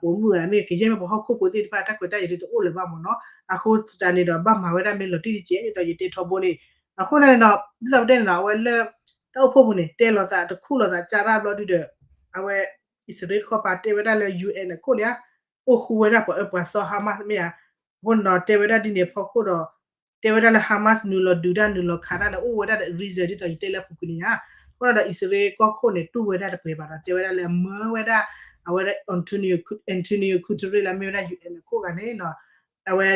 ပိာ်မုၣ်ဧါ မ့ၢ်ကယဲၢ်မ့ၢ်ပှၤဟီၣ်ခိၣ်ဖိသ့ၣ်တဖၣ် တၢ်ခွဲးတၢ်ယာ်ဒ်တအိၣ်လၢၤဘၣ်မ့ၢ်နီၤ အဃိသတးန့ၣ်ဒီး ဘၣ်မၤဝဲဒၣ်မ့ၢ်လီၤတံၢ်တစဲး ဒ်သိးယတဲထီဘိန့ၣ် အဃိန့ၣ်ဒီး ဒ်သိးပတဲန့ၣ်ဒီး အဝဲလၢ တၢ်အိၣ်ဖှိၣ်ပူၤန့ၣ် တဲလိာ်သးတခူၣ်လိာ်သးကၢ်ရၣ်ဘျီဒုဒီး အဝဲ အံၣ်စရ့လးတခီပၤတဲဝဲဒၣ်လၢ UN အခိၣ်န့ၣ် အိၣ်ဃူဝဲဒၣ်ပှၤအၢပှၤသီ Hamas မ့ၢ်ဧါ အဃိန့ၣ်ဒီး တဲဝဲဒၣ်ဒ်န့ၣ်အဖီခိၣ်ဒီး တဲဝဲဒၣ်လၢ Hamas နုာ်လီၤဒုးတၢ်နုာ်လီၤခးတၢ်န့ၣ် အိၣ်ဝဲဒၣ်ဒီး reason ဒ်သိးယတဲလၢအပူၤကွံာ်န့ၣ်ဧါ အဃိန့ၣ်ဒီး အံၣ်စရ့လးကီၢ်ခိၣ်န့ၣ် တူၢ်ဝဲဒၣ်တပှဲၤဘၣ်ဒီး တဲဝဲဒၣ်လၢအမၢဝဲဒၣ် အဝဲဒၣ် Antonio Antonio Guterres လၢအမ့ၢ်ဝဲဒၣ် UN အခိၣ်ဂၤန့ၣ်နီၤ အဝဲ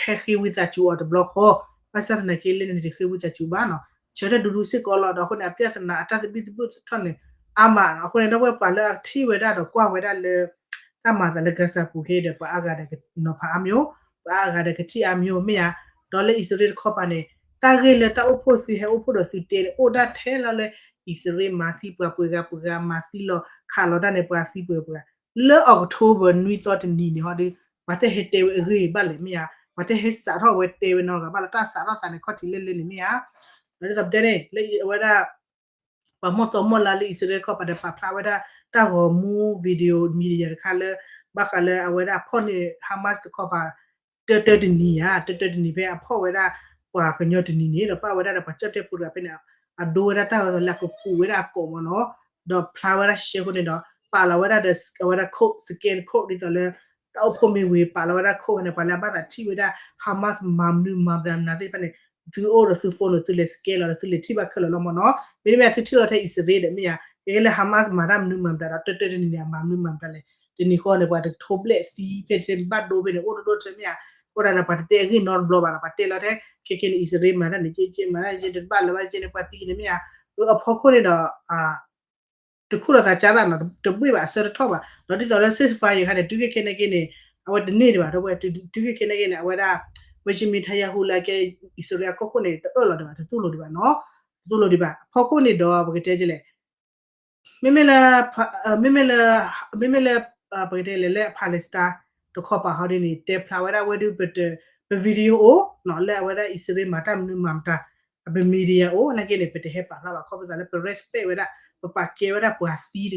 ဟဲဃ့ဝံသးစူၤအီၤတဘျီဃီ ဘၣ်ဆၣ်သနာ်က့လၢန့ၣ်တဃ့ဝံသးစူၤဘၣ်နီၤ ဆၢထၢၣ်ဒူဒူစ့ၢ်ကီးလီၤ ဒီးအဃိန့ၣ် အပြဿနာအတၢ်သဘံၣ်သဘုၣ်ထီၣ်န့ၣ် အါမးနီၤ အဃိန့ၣ် ဒီပုၢ်ဝဲၢ်ပှၤလၢအထံၣ်ဝဲဒၣ်ဒီးကွၢ်ဝဲဒၣ်လၢ တၢ်မၤသးလၢ Gaza ပူၤက့ဒီး ပှၤအါဂၤဒီးကနီၤဖးအါမး ပှၤအါဂၤဒီးကထံၣ်အါမးမ့ၢ်ဧါ ဒီးလၢအံၣ်စရ့လးတခီပၤန့ၣ် တၢ်ဂ့ၢ်လၢတၢ်အိၣ်ဖှိၣ်သုဟဲအိၣ်ဖှိၣ်ဒီးသုတဲန့ၣ် အိၣ်ဒၣ်ထဲလီၤလၢ အံၣ်စရ့လးမၤသံပှၤပှဲၤဂၤ ပှဲၤဂၤမၤသံလီၤ ခးလီၤတၢ်န့ၣ် ပှၤသံပှဲၤပှဲၤဂၤ လၢ October နွံသီတနံၤန့ၣ်ဟီဒီး ပှၤတဟဲတဲဝဲအဂ့ၢ်ဘၣ်လဲၣ်မ့ၢ်ဧါ ပှၤတဟဲစးထီၣ်ဝဲတဲဝဲနီတဂၤဘၣ်လီၤ တၢ်စးထီၣ်သးန့ၣ် ခီၣ်ထံးလၢလၢန့ၣ်မ့ၢ်ဧါ ဒီးဒ်သိးပတဲန့ၣ် လၢအဝဲဒၣ် ပှၤမီၢ်သီမီၢ်လါလၢအံၣ်စရ့လးတခီပၤဒီး ပာ်ဖျါဝဲဒၣ်တၢ်ဂီၤမူ video media တခါလၢ ဘၣ်ဃးလၢအဝဲဒၣ်ဖီၣ်န့ၢ် Hamas တခီပၤ တၢတၢတနံၤဧါ တၢတၢတနံၤဖဲအဖီၣ်ဝဲဒၣ် ပှၤကညီတနံၤန့ၣ် ဒီးပာ်ဝဲဒၣ်ဒီးပှၤကၠီၣ်တဲၣ်ဖိတဂၤဖဲန့ၣ် အဒိဝဲဒၣ်တၢ်ဂီၤလၢအကကူးဝဲဒၣ်အကိာ်မ့ၢ်နီၤ ဒီးဖျါဝဲဒၣ်ရှဲရှဲအဃိန့ၣ်ဒီး ပာ်လီၤဝဲဒၣ်ဒီး အဝဲဒၣ် code scan code ဒ်သိးလၢ တၢ်အိၣ်ဖှိၣ်မ့ၢ်ဝံၤ ပာ်လီၤဝဲဒၣ် code န့ၣ် ပှၤလၢအဘၣ်သးထံၣ်ဝဲဒၣ် Hamas မၤမနုၤမၤမတၤမနုၤသ့ၣ်တဖၣ်န့ၣ် သုအိၣ်ဒီးသု phone န့ၣ် သုလဲၤ scan လီၤဒီးသုလဲၤထံၣ်ဘၣ်ခဲလၢာ်လီၤမ့ၢ်နီၤ မ့တမ့ၢ်သုထံၣ်လီၤထဲအံၣ်စရ့လးဒီးမ့ၢ်ဧါ ကဲလၢ Hamas မၤတၢ်မနုၤမၤမတၤဒီး တၢတၢတနံၤန့ၣ် အမၤမနုၤမၤမတၤလဲၣ် တနံၤဃီန့ၣ် ပှၤတကထိဘျဲၣ်သံဖဲတဘၣ်ဒိဖဲန့ၣ် အိၣ်ဒိၣ်ဒိၣ်ထဲမ့ၢ်ဧါ အဃိဒၣ်န့ၣ် ပှၤတတဲအဂ့ၢ်နီတဘျီဘၣ်နီၤ ပှၤတဲလီၤထဲ ခဲခဲန့ၣ် အံၣ်စရ့လးမၤတၢ်န့ၣ် ကဲကဲမၤတၢ်ကဲတဘၣ်လၢၤဘၣ်ကဲန့ၣ် ပှၤသံကန့ၣ်မ့ၢ်ဧါ အဖီခိၣ်န့ၣ်ဒီး တခူၣ်လိာ်သးကၢ်တၢ်နီၤ တဘှ့ၣ်ဘၣ်အဆၢတထီၣ်ဘၣ် ဒီးဒ်သိးလၢ ceasefire ခါန့ၣ် တုၤခဲခဲန့ၣ်က့န့ၣ် အဝဲတန့ၢ်ဒံးဘၣ် ဒီပုၢ်ဝဲၢ် တုၤခဲခဲန့ၣ်က့န့ၣ် အဝဲဒၣ် Benjamin Netanyahu လၢကဲအံၣ်စရ့လးကီၢ်ခိၣ်န့ၣ် တအၢၣ်လီၤဒံးဘၣ် တတူၢ်လိာ်ဒံးဘၣ်နီၤ တတူၢ်လိာ်ဒံးဘၣ် အဖီခိၣ်န့ၣ်ဒီး ပကတဲကလဲၣ် မ့မ့ၢ်လၢ မ့မ့ၢ်လၢ မ့မ့ၢ်လၢ ပကတဲလဲၣ်လၢ Palestine တခီပၤဟီဒ်န့ၣ် တဲဖျါဝဲဒၣ်ဝဲဒုး ပ video အိၣ် လၢအဝဲဒၣ်အံၣ်စရ့လးမၤတၢ်မနုၤမၤမတၤ ပ media အိၣ် နာ်က့န့ၣ် ပတဟဲပာ်ဖျါဘၣ် ခီဖျိသးလၢပ respect ဝဲဒၣ် ပပာ်ကဲဝဲဒၣ်ပှၤ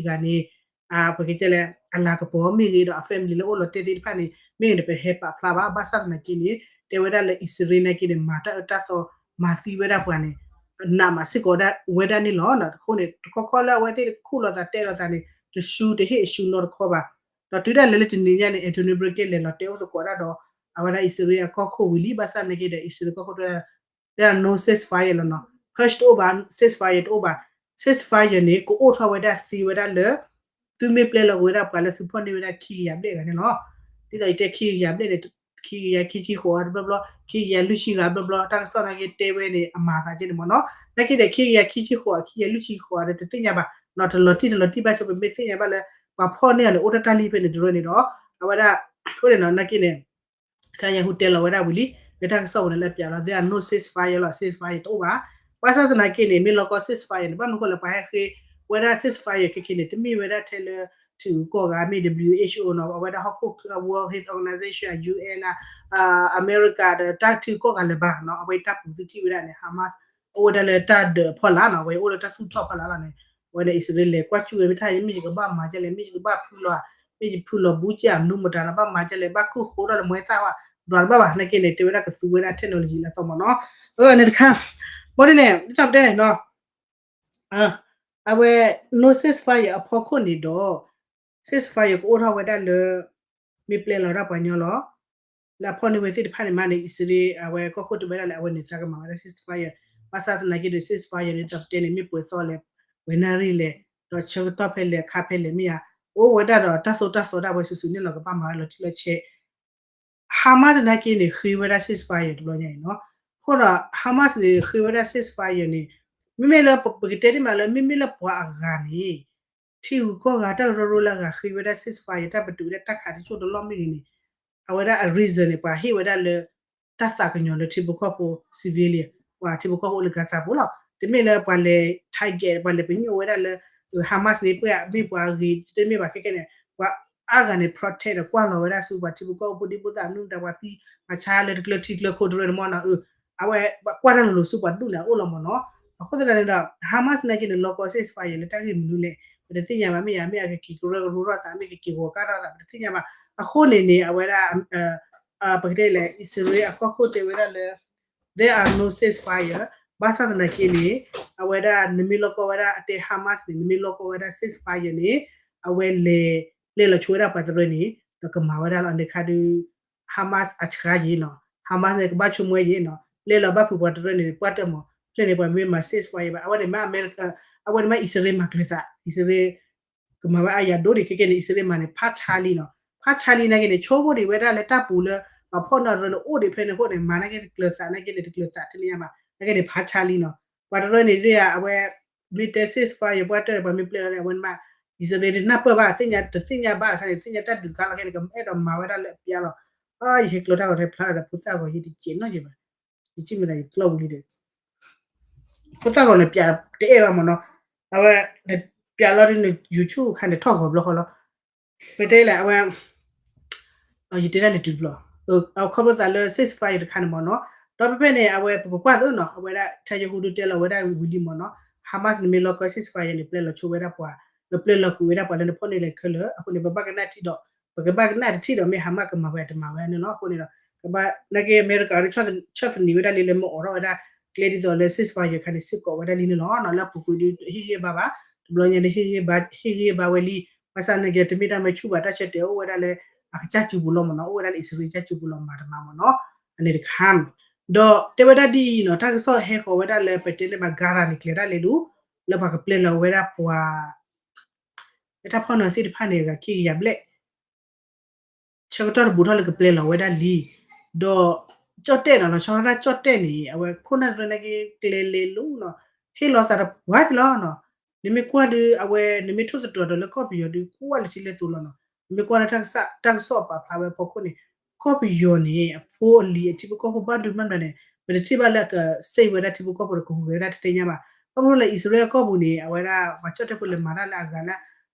သံတဂၤန့ၣ် ပကတဲလဲၣ် အလၤကပီၤမ့ၢ်ဂ့ၤဒီးအ family လၢအိၣ်လီၤတဲာ်သ့ၣ်တဖၣ်န့ၣ် မ့ၢ်ဂ့ၤန့ၣ် ပဟဲပာ်ဖျါဘၣ် ဘၣ်ဆၣ်သနာ်က့န့ၣ် တဲဝဲဒၣ်လၢအံၣ်စရ့လးနာ်က့န့ၣ် မၤတၢ်အၢတၢ်သီ မၤသံဝဲဒၣ်ပှၤန့ၣ် နးမးစ့ၢ်ကီးဒၣ်ဝဲဒၣ်န့ၣ်လီၤ. အဃိန့ၣ် တခီခီလၢအဝဲသ့ၣ်တခူၣ်လိာ်သးတဲလိာ်သးန့ၣ် တဆူတဟ့ၣ်အဆူနီတခီဘၣ်. ဒီးတုၤဒၣ်လဲာ်လၢတနံၤညါန့ၣ် Antony Blinken လဲၤလီၤတဲအိၣ်သကိးဒၣ်ဒီး အဝဲဒၣ်အံၣ်စရ့လးအကီၢ်ခိၣ်ဝံၤလံ ဘၣ်ဆၣ်နာ်က့ဒီး အံၣ်စရ့လးကီၢ်ခိၣ်တဲ တဲဒၣ် no ceasefire လီၤနီၤ. Hush တအိၣ်ဘၣ် ceasefire တအိၣ်ဘၣ်. ceasefire န့ၣ် ကအိၣ်ထီၣ်ဝဲဒၣ်သ့ဝဲဒၣ်လၢ သုမ့ၢ်ပျဲလီၤက့ၤဝဲဒၣ်ပှၤလၢသုဖီၣ်န့ၢ်ဝဲဒၣ်ခံကယၤဘျဲၣ်ဂၤန့ၣ်လီၤ. ဒ်သိးယတဲခံကယၤဘျဲၣ်န့ၣ် ခံကယၤခံဆံဃိးဂၤတဘျီဘျီ ခံကယၤလွံၢ်ဆံဂၤဘျီဘျီ တၢ်ကစီၣ်နာ်က့တဲဝဲန့ၣ် အမၤသးက့န့ၣ်မ့ၢ်နီၤ. နာ်က့ဒီး ခံကယၤခံဆံဃိးဂၤ ခံကယၤလွံၢ်ဆံဃိးဂၤဒီး တသ့ၣ်ညါဘၣ်နီၤ တလီၤတံၢ်တလီၤတံၢ်ဘၣ်ဆၣ် ပမ့ၢ်သ့ၣ်ညါဘၣ်လၢ ပှၤဖီၣ်န့ၢ်အီၤန့ၣ် အိၣ်တၢ်တၢ်လံဖဲန့ၣ်တရၢန့ၣ်ဒီး အဝဲဒၣ် အဃိန့ၣ်နီၤ နာ်က့န့ၣ် Netanyahu တဲလီၤဝဲဒၣ်ဝံၤလံ လၢတၢ်ကစီၣ်ပူၤန့ၣ်လၢပျးလီၤ there are no ceasefire လီၤ ceasefire တအိၣ်ဘၣ်. ဘၣ်ဆၣ်သနာ်က့န့ၣ် မ့ၢ်လီၤကီ ceasefire န့ၣ် ဘၣ်မနုၤဃိလဲၣ် ပှၤဟဲဃ့ဝဲဒၣ် ceasefire ခဲခဲန့ၣ် တမ့ၢ်ဝဲဒၣ်ထဲလၢ ထံဂုၤကီၢ်ဂၤ မ့ၢ် WHO နီၤ အဝဲဒၣ်ဟီၣ်ခိၣ်ချၢ World Health Organization UN အ America ဒီးတၢ်ထံဂုၤကီၢ်ဂၤလၢၤဘၣ်နီၤ အဝဲတၢ်ပူၤသုထံၣ်ဝဲဒၣ်န့ၣ် Hamas အိၣ်ဝဲဒၣ်လၢတၢ်ဒၢးဖီလာ်နီၤ အဝဲအိၣ်လၢတၢ်သူၣ်ထီၣ်ဖီလာ်လီၤန့ၣ် အဝဲန့ၣ် အံၣ်စရ့လးလဲၤကွၢ်စူၣ်ဝဲမ့ၢ်ထါ မ့ၢ်ယကဘၣ်မၤဒ်လဲၣ် မ့ၢ်ယကဘၣ်ဖုလီၤဧါ မ့ၢ်ယဖုလီၤဘူးကၠးမနုၤမတၤနီၤ ဘၣ်မၤကၠဲလဲၣ် ဘၣ်ကုၢ်ဃိထီၣ်လၢမွဲသၣ်ဝဲ ဒွးတဘၣ်ဘၣ် နာ်က့န့ၣ် တဲဝဲဒၣ်ကသူဝဲဒၣ် technology လၢအသီမ့ၢ်နီၤ. အန့ၣ်တခါ ဘၣ်ဒ်န့ၣ် ဒ်သိးပတဲန့ၣ်နီၤ အဝဲ no ceasefire အဖီခိၣ်န့ၣ်ဒီး ceasefire ကအိၣ်ထီၣ်ဝဲဒၣ်လၢ မ့ၢ်ပျဲလီၤဒၣ်ပှၤညီလီၤ. လၢအဖီၣ်န့ၢ်ဝဲသ့ၣ်တဖၣ်န့ၣ်မးန့ၣ် အံၣ်စရ့လး အဝဲကီၢ်ခိၣ်တဲဝဲဒၣ်လၢ အဝဲန့ၣ်သးကမၤဝဲဒၣ် ceasefire ဘၣ်ဆၣ်သနာ်က့ဒီး ceasefire န့ၣ် ဒ်သိးပတဲန့ၣ် မ့ၢ်ပှဲၤသီလဲၣ် ပှဲၤနၣ်ရံၣ်လဲၣ် ဒီးဆၢကတီၢ်ဖဲလဲၣ် အခါဖဲလဲၣ်မ့ၢ်ဧါ အိၣ်ဝဲဒၣ်ဒီးတၢ်သိၣ်တၢ်သီဒၣ်ဝဲစုာ်စုာ်န့ၣ်လီၤ ကဘၣ်မၤဝဲလီၤတံၢ်လီၤဆဲး Hamas နာ်က့န့ၣ် ဃ့ဝဲဒၣ် ceasefire တဘျီညါအံၤနီၤ. အဃိဒီး Hamas န့ၣ် ဃ့ဝဲဒၣ် ceasefire န့ၣ် မ့မ့ၢ်လၢပကတဲတ့ၢ်မးလၢ မ့မ့ၢ်လၢပှၤအဂၤန့ၣ် ထံဂုၤကီၢ်ဂၤ တၢ်ကရၢကရိလၢအဂၤဃ့ဝဲဒၣ် ceasefire တၢ်ပတုာ်ဝဲဒၣ်တၢ်ခးတဆိၣ်တလီၢ်မ့ၢ်ဂ့ၤန့ၣ် အဝဲဒၣ်အ reason န့ၣ် ပှၤဟ့ၣ်ဝဲဒၣ်လၢ တၢ်သးကညီၤလၢထံဖိကီၢ်ဖိ civilian ပှၤထံဖိကီၢ်ဖိအိၣ်လၢ Gaza ပူၤလီၤ. တမ့ၢ်လၢပှၤလဲၤ target ပှၤလဲၤပညိၣ်ဝဲဒၣ်လၢ Hamas န့ၣ် ပှၤမ့ၢ်ပှၤဂ့ၤ တမ့ၢ်ဘၣ်ခဲကဲန့ၣ် ပှၤအါဂၤန့ၣ် protect ဒီးကွၢ်လီၤဝဲဒၣ်ဆူပှၤထံဖိကီၢ်ဖိဒံဖိသၣ်မနုၤမတၤ ပှၤသံပှၤဆါလၢတကျၢၤထံကျၢၤခိၣ်တရၢန့ၣ်မ့ၢ်နီၤ အဝဲကွၢ်တၢ်လိၤလိၤဆူပှၤဒူၣ်န့ၣ်အအိၣ်လီၤမ့ၢ်နီၤ. အဃိသတးန့ၣ်ဒီး Hamas နာ်က့န့ၣ် လီၤကီ ceasefire လၢတၢ်ဂ့ၢ်မနုၤလဲၣ် ပတသ့ၣ်ညါဘၣ် မ့ၢ်ယၤ မ့ၢ်အကက့ၤကရၢကရိထီၣ်သး မ့ၢ်ကက့ၤဂီၤကၢ်ထီၣ်သး ပတသ့ၣ်ညါဘၣ်. အဃိန့ၣ်န့ၣ် အဝဲဒၣ် ပကတဲလဲၣ် အံၣ်စရ့လးအကီၢ်ခိၣ်တဲဝဲဒၣ်လၢ there are no ceasefire ဘၣ်ဆၣ်သနာ်က့န့ၣ် အဝဲဒၣ်နမ့ၢ်လီၤကီဝဲဒၣ်အတဲ Hamas န့ၣ် နမ့ၢ်လီၤကီဝဲဒၣ် ceasefire န့ၣ် အဝဲလဲၤ လဲၤလီၤဆိဝဲဒၣ်ပှၤတရၢန့ၣ် ဒီးကမၤဝဲဒၣ်လီၤ န့ၣ်ခါဒုး Hamas အဆှါယံၤနီၤ Hamas န့ၣ် ကဘၣ်ဆိကမိၣ်ယံၤနီၤ လဲၤလီၤဘၣ်ဖုးပှၤတရၢန့ၣ် ပှၢ်တၢၢ်မး ဖျဲၣ်န့ၣ် ပှၤမ့ၢ်မၤ ceasefire ဘၣ် အဝဲန့ၣ်မ့ၢ်အမဲရကၤ အဝဲန့ၣ်မ့ၢ်အံၣ်စရ့လးမၤကျၢၤသး အံၣ်စရ့လး ကမၤဝဲအါယၤဒိၣ်ဒံး ခဲကဲန့ၣ် အံၣ်စရ့လးမၤန့ၣ် ဖးဆါလံနီၤ ဖးဆါလံနာ်က့န့ၣ် ဆိကမိၣ်ဒံးဝဲဒၣ်လၢတၢ်ပူၤလၢ ပှၤဖီၣ်နီၣ်တရၢန့ၣ် အိၣ်ဒံးဖဲန့ၣ်အဃိန့ၣ် မၤနာ်က့တကျၢၤသးနာ်က့န့ၣ် တကျၢၤသးတန့ၢ်ယါဘၣ် နာ်က့န့ၣ် ဖးဆါလံနီၤ ပှၤတရၢန့ၣ်ဒ်အဝဲ မ့ၢ်တဲ ceasefire ပှၢ်တၢၢ်န့ၣ် ပှၤမ့ၢ်ပျဲလီၤန့ၣ် အဝဲန့ၣ်မ့ၢ် အံၣ်စရ့လးတနၢ်ပၢၢ်ဘၣ် သ့ၣ်ညါ တသ့ၣ်ညါဘၣ်တခါန့ၣ် သ့ၣ်ညါတၢ်ဒုးခါလီၤခဲန့ၣ် ကအဲၣ်ဒိးမၤဝဲဒၣ်လၢအပျါလီၤ ယဟဲကျိးတၢ်ဂီၤထဲဖျါဒီးဖိသၣ်ဂီၤယံၤတကဲးနီတဂၤဘၣ် ယစံၣ်မ့ၢ်သးယကျီၢ်ဝံၤလံဒီး ဖိသၣ်ဂီၤန့ၣ် ပျးတအဲၣ်ဘၣ်မ့ၢ်နီၤ အဝဲ ပျးလီၤဒ်န့ၣ် YouTube ခါန့ၣ် ထီၣ်ဂီၤဘျီဃီလီၤ ပတဲလဲၣ် အဝဲ ယတဲဒၣ်လဲၤတုၤတဘျီ ခီဖျိသးလၢ ceasefire တခါန့ၣ်မ့ၢ်နီၤ ဒီးဖဲဖဲန့ၣ် အဝဲပကကွၢ်သ့နီၤ အဝဲဒၣ် Netanyahu ဒုးတဲလီၤဝဲဒၣ်ဝံၤလံမ့ၢ်နီၤ Hamas န့ၣ်မ့ၢ်လီၤကီ ceasefire န့ၣ် ပျဲလီၤဆိဝဲဒၣ်ပှၤ ပျဲလီၤကွံာ်ဝဲဒၣ်ပှၤလၢနဖီၣ်န့ၢ်လဲၤခဲလၢာ် အဃိန့ၣ် ပဘၣ်ကနၣ်ထံၣ်ဒီး ပကဘၣ်ကနၣ်တထံၣ်ဒီး မ့ၢ် Hamas ကမၤဝဲတမၤဝဲန့ၣ်လီၤ အဃိန့ၣ်ဒီး ကဘၣ်နာ်က့ အမဲရကၤဒုး ဆီၣ်သနံးဝဲဒၣ်လံလၢမ့ၢ်အိးထီၣ်ဝဲဒၣ် ကျဲဒ်သိးလၢ ceasefire ခါန့ၣ် စ့ၢ်ကီးဝဲဒၣ်လံန့ၣ်လီၤ လၢအပူၤကွံာ်ဒုး ဟ့ၣ်ဂံၢ်ဘါဘၣ် တဘျီညါန့ၣ် ဟ့ၣ်ဂံၢ်ဘါဝဲလံ ဘၣ်ဆၣ်နာ်က့ တမ့ၢ်တၢ်မၤဆူၣ်ဘၣ် တၢ်ဆၢတဲာ်အိၣ်ဝဲဒၣ်လၢ အကစၢ်စုပူၤလီၤမ့ၢ်နီၤ အိၣ်ဝဲဒၣ်လၢအံၣ်စရ့လးကစၢ်စုပူၤလီၤ မၤတမၤမ့ၢ်နီၤ အန့ၣ်တခါ ဒီးတဲဝဲဒၣ်ဒ်အံၤနီၤ တၢ်ကစီၣ်ဟဲဃီၤဝဲဒၣ်လၢ ပတဲန့ၣ်ဘၣ် Gaza န့ၣ် ကျဲၤဒၣ်လဲၤလူၤ လၢပှၤကပျဲလီၤဝဲဒၣ်ပှၤ လၢတၢ်ဖီၣ်နီၤသ့ၣ်တဖၣ်န့ၣ် ဂၤခံကယၤဘျဲၣ် ဆၢကတီၢ်တဘူးထီၣ်လၢကပျဲလီၤဝဲဒၣ်လံ ဒီး ကၠီၣ်တဲၣ်နီၤ လီၤဆီဒၣ်တၢ်ကၠီၣ်တဲၣ်န့ၣ် အဝဲခိၣ်နၢ်တရၢနာ်က့ ကျဲၤလဲၤလူၤနီၤ ဟ့ၣ်လီၤသးတပှၢ်က့ၤလီၤနီၤ နမ့ၢ်ကွၢ်ဒုး အဝဲ နမ့ၢ်ထိၣ်သတြီၤဒီးလၢကီၢ်ပယီၤဒုး ကွၢ်လၢထံလၢသိးလီၤနီၤ နမ့ၢ်ကွၢ်လၢတၢ်ကစီၣ်အပာ်ဖျါဝဲအဖီခိၣ်န့ၣ် ကီၢ်ပယီၤန့ၣ် အဖိအလံၤ အထံဖိကီၢ်ဖိဘၣ်ဒုးမးမးန့ၣ် ပတထံၣ်ဘၣ်လၢအကစ့ၢ်ဝဲဒၣ်ထံဖိကီၢ်ဖိဒီးကဟူးဂဲၤဝဲဒၣ်တသ့ၣ်ညါဘၣ် ဘၣ်မနုၤလၢအံၣ်စရ့လးကီၢ်ပူၤန့ၣ် အဝဲဒၣ်ပှၤကၠီၣ်တဲၣ်ဖိလဲၤမၤတၢ်လၢအဂၤလၢ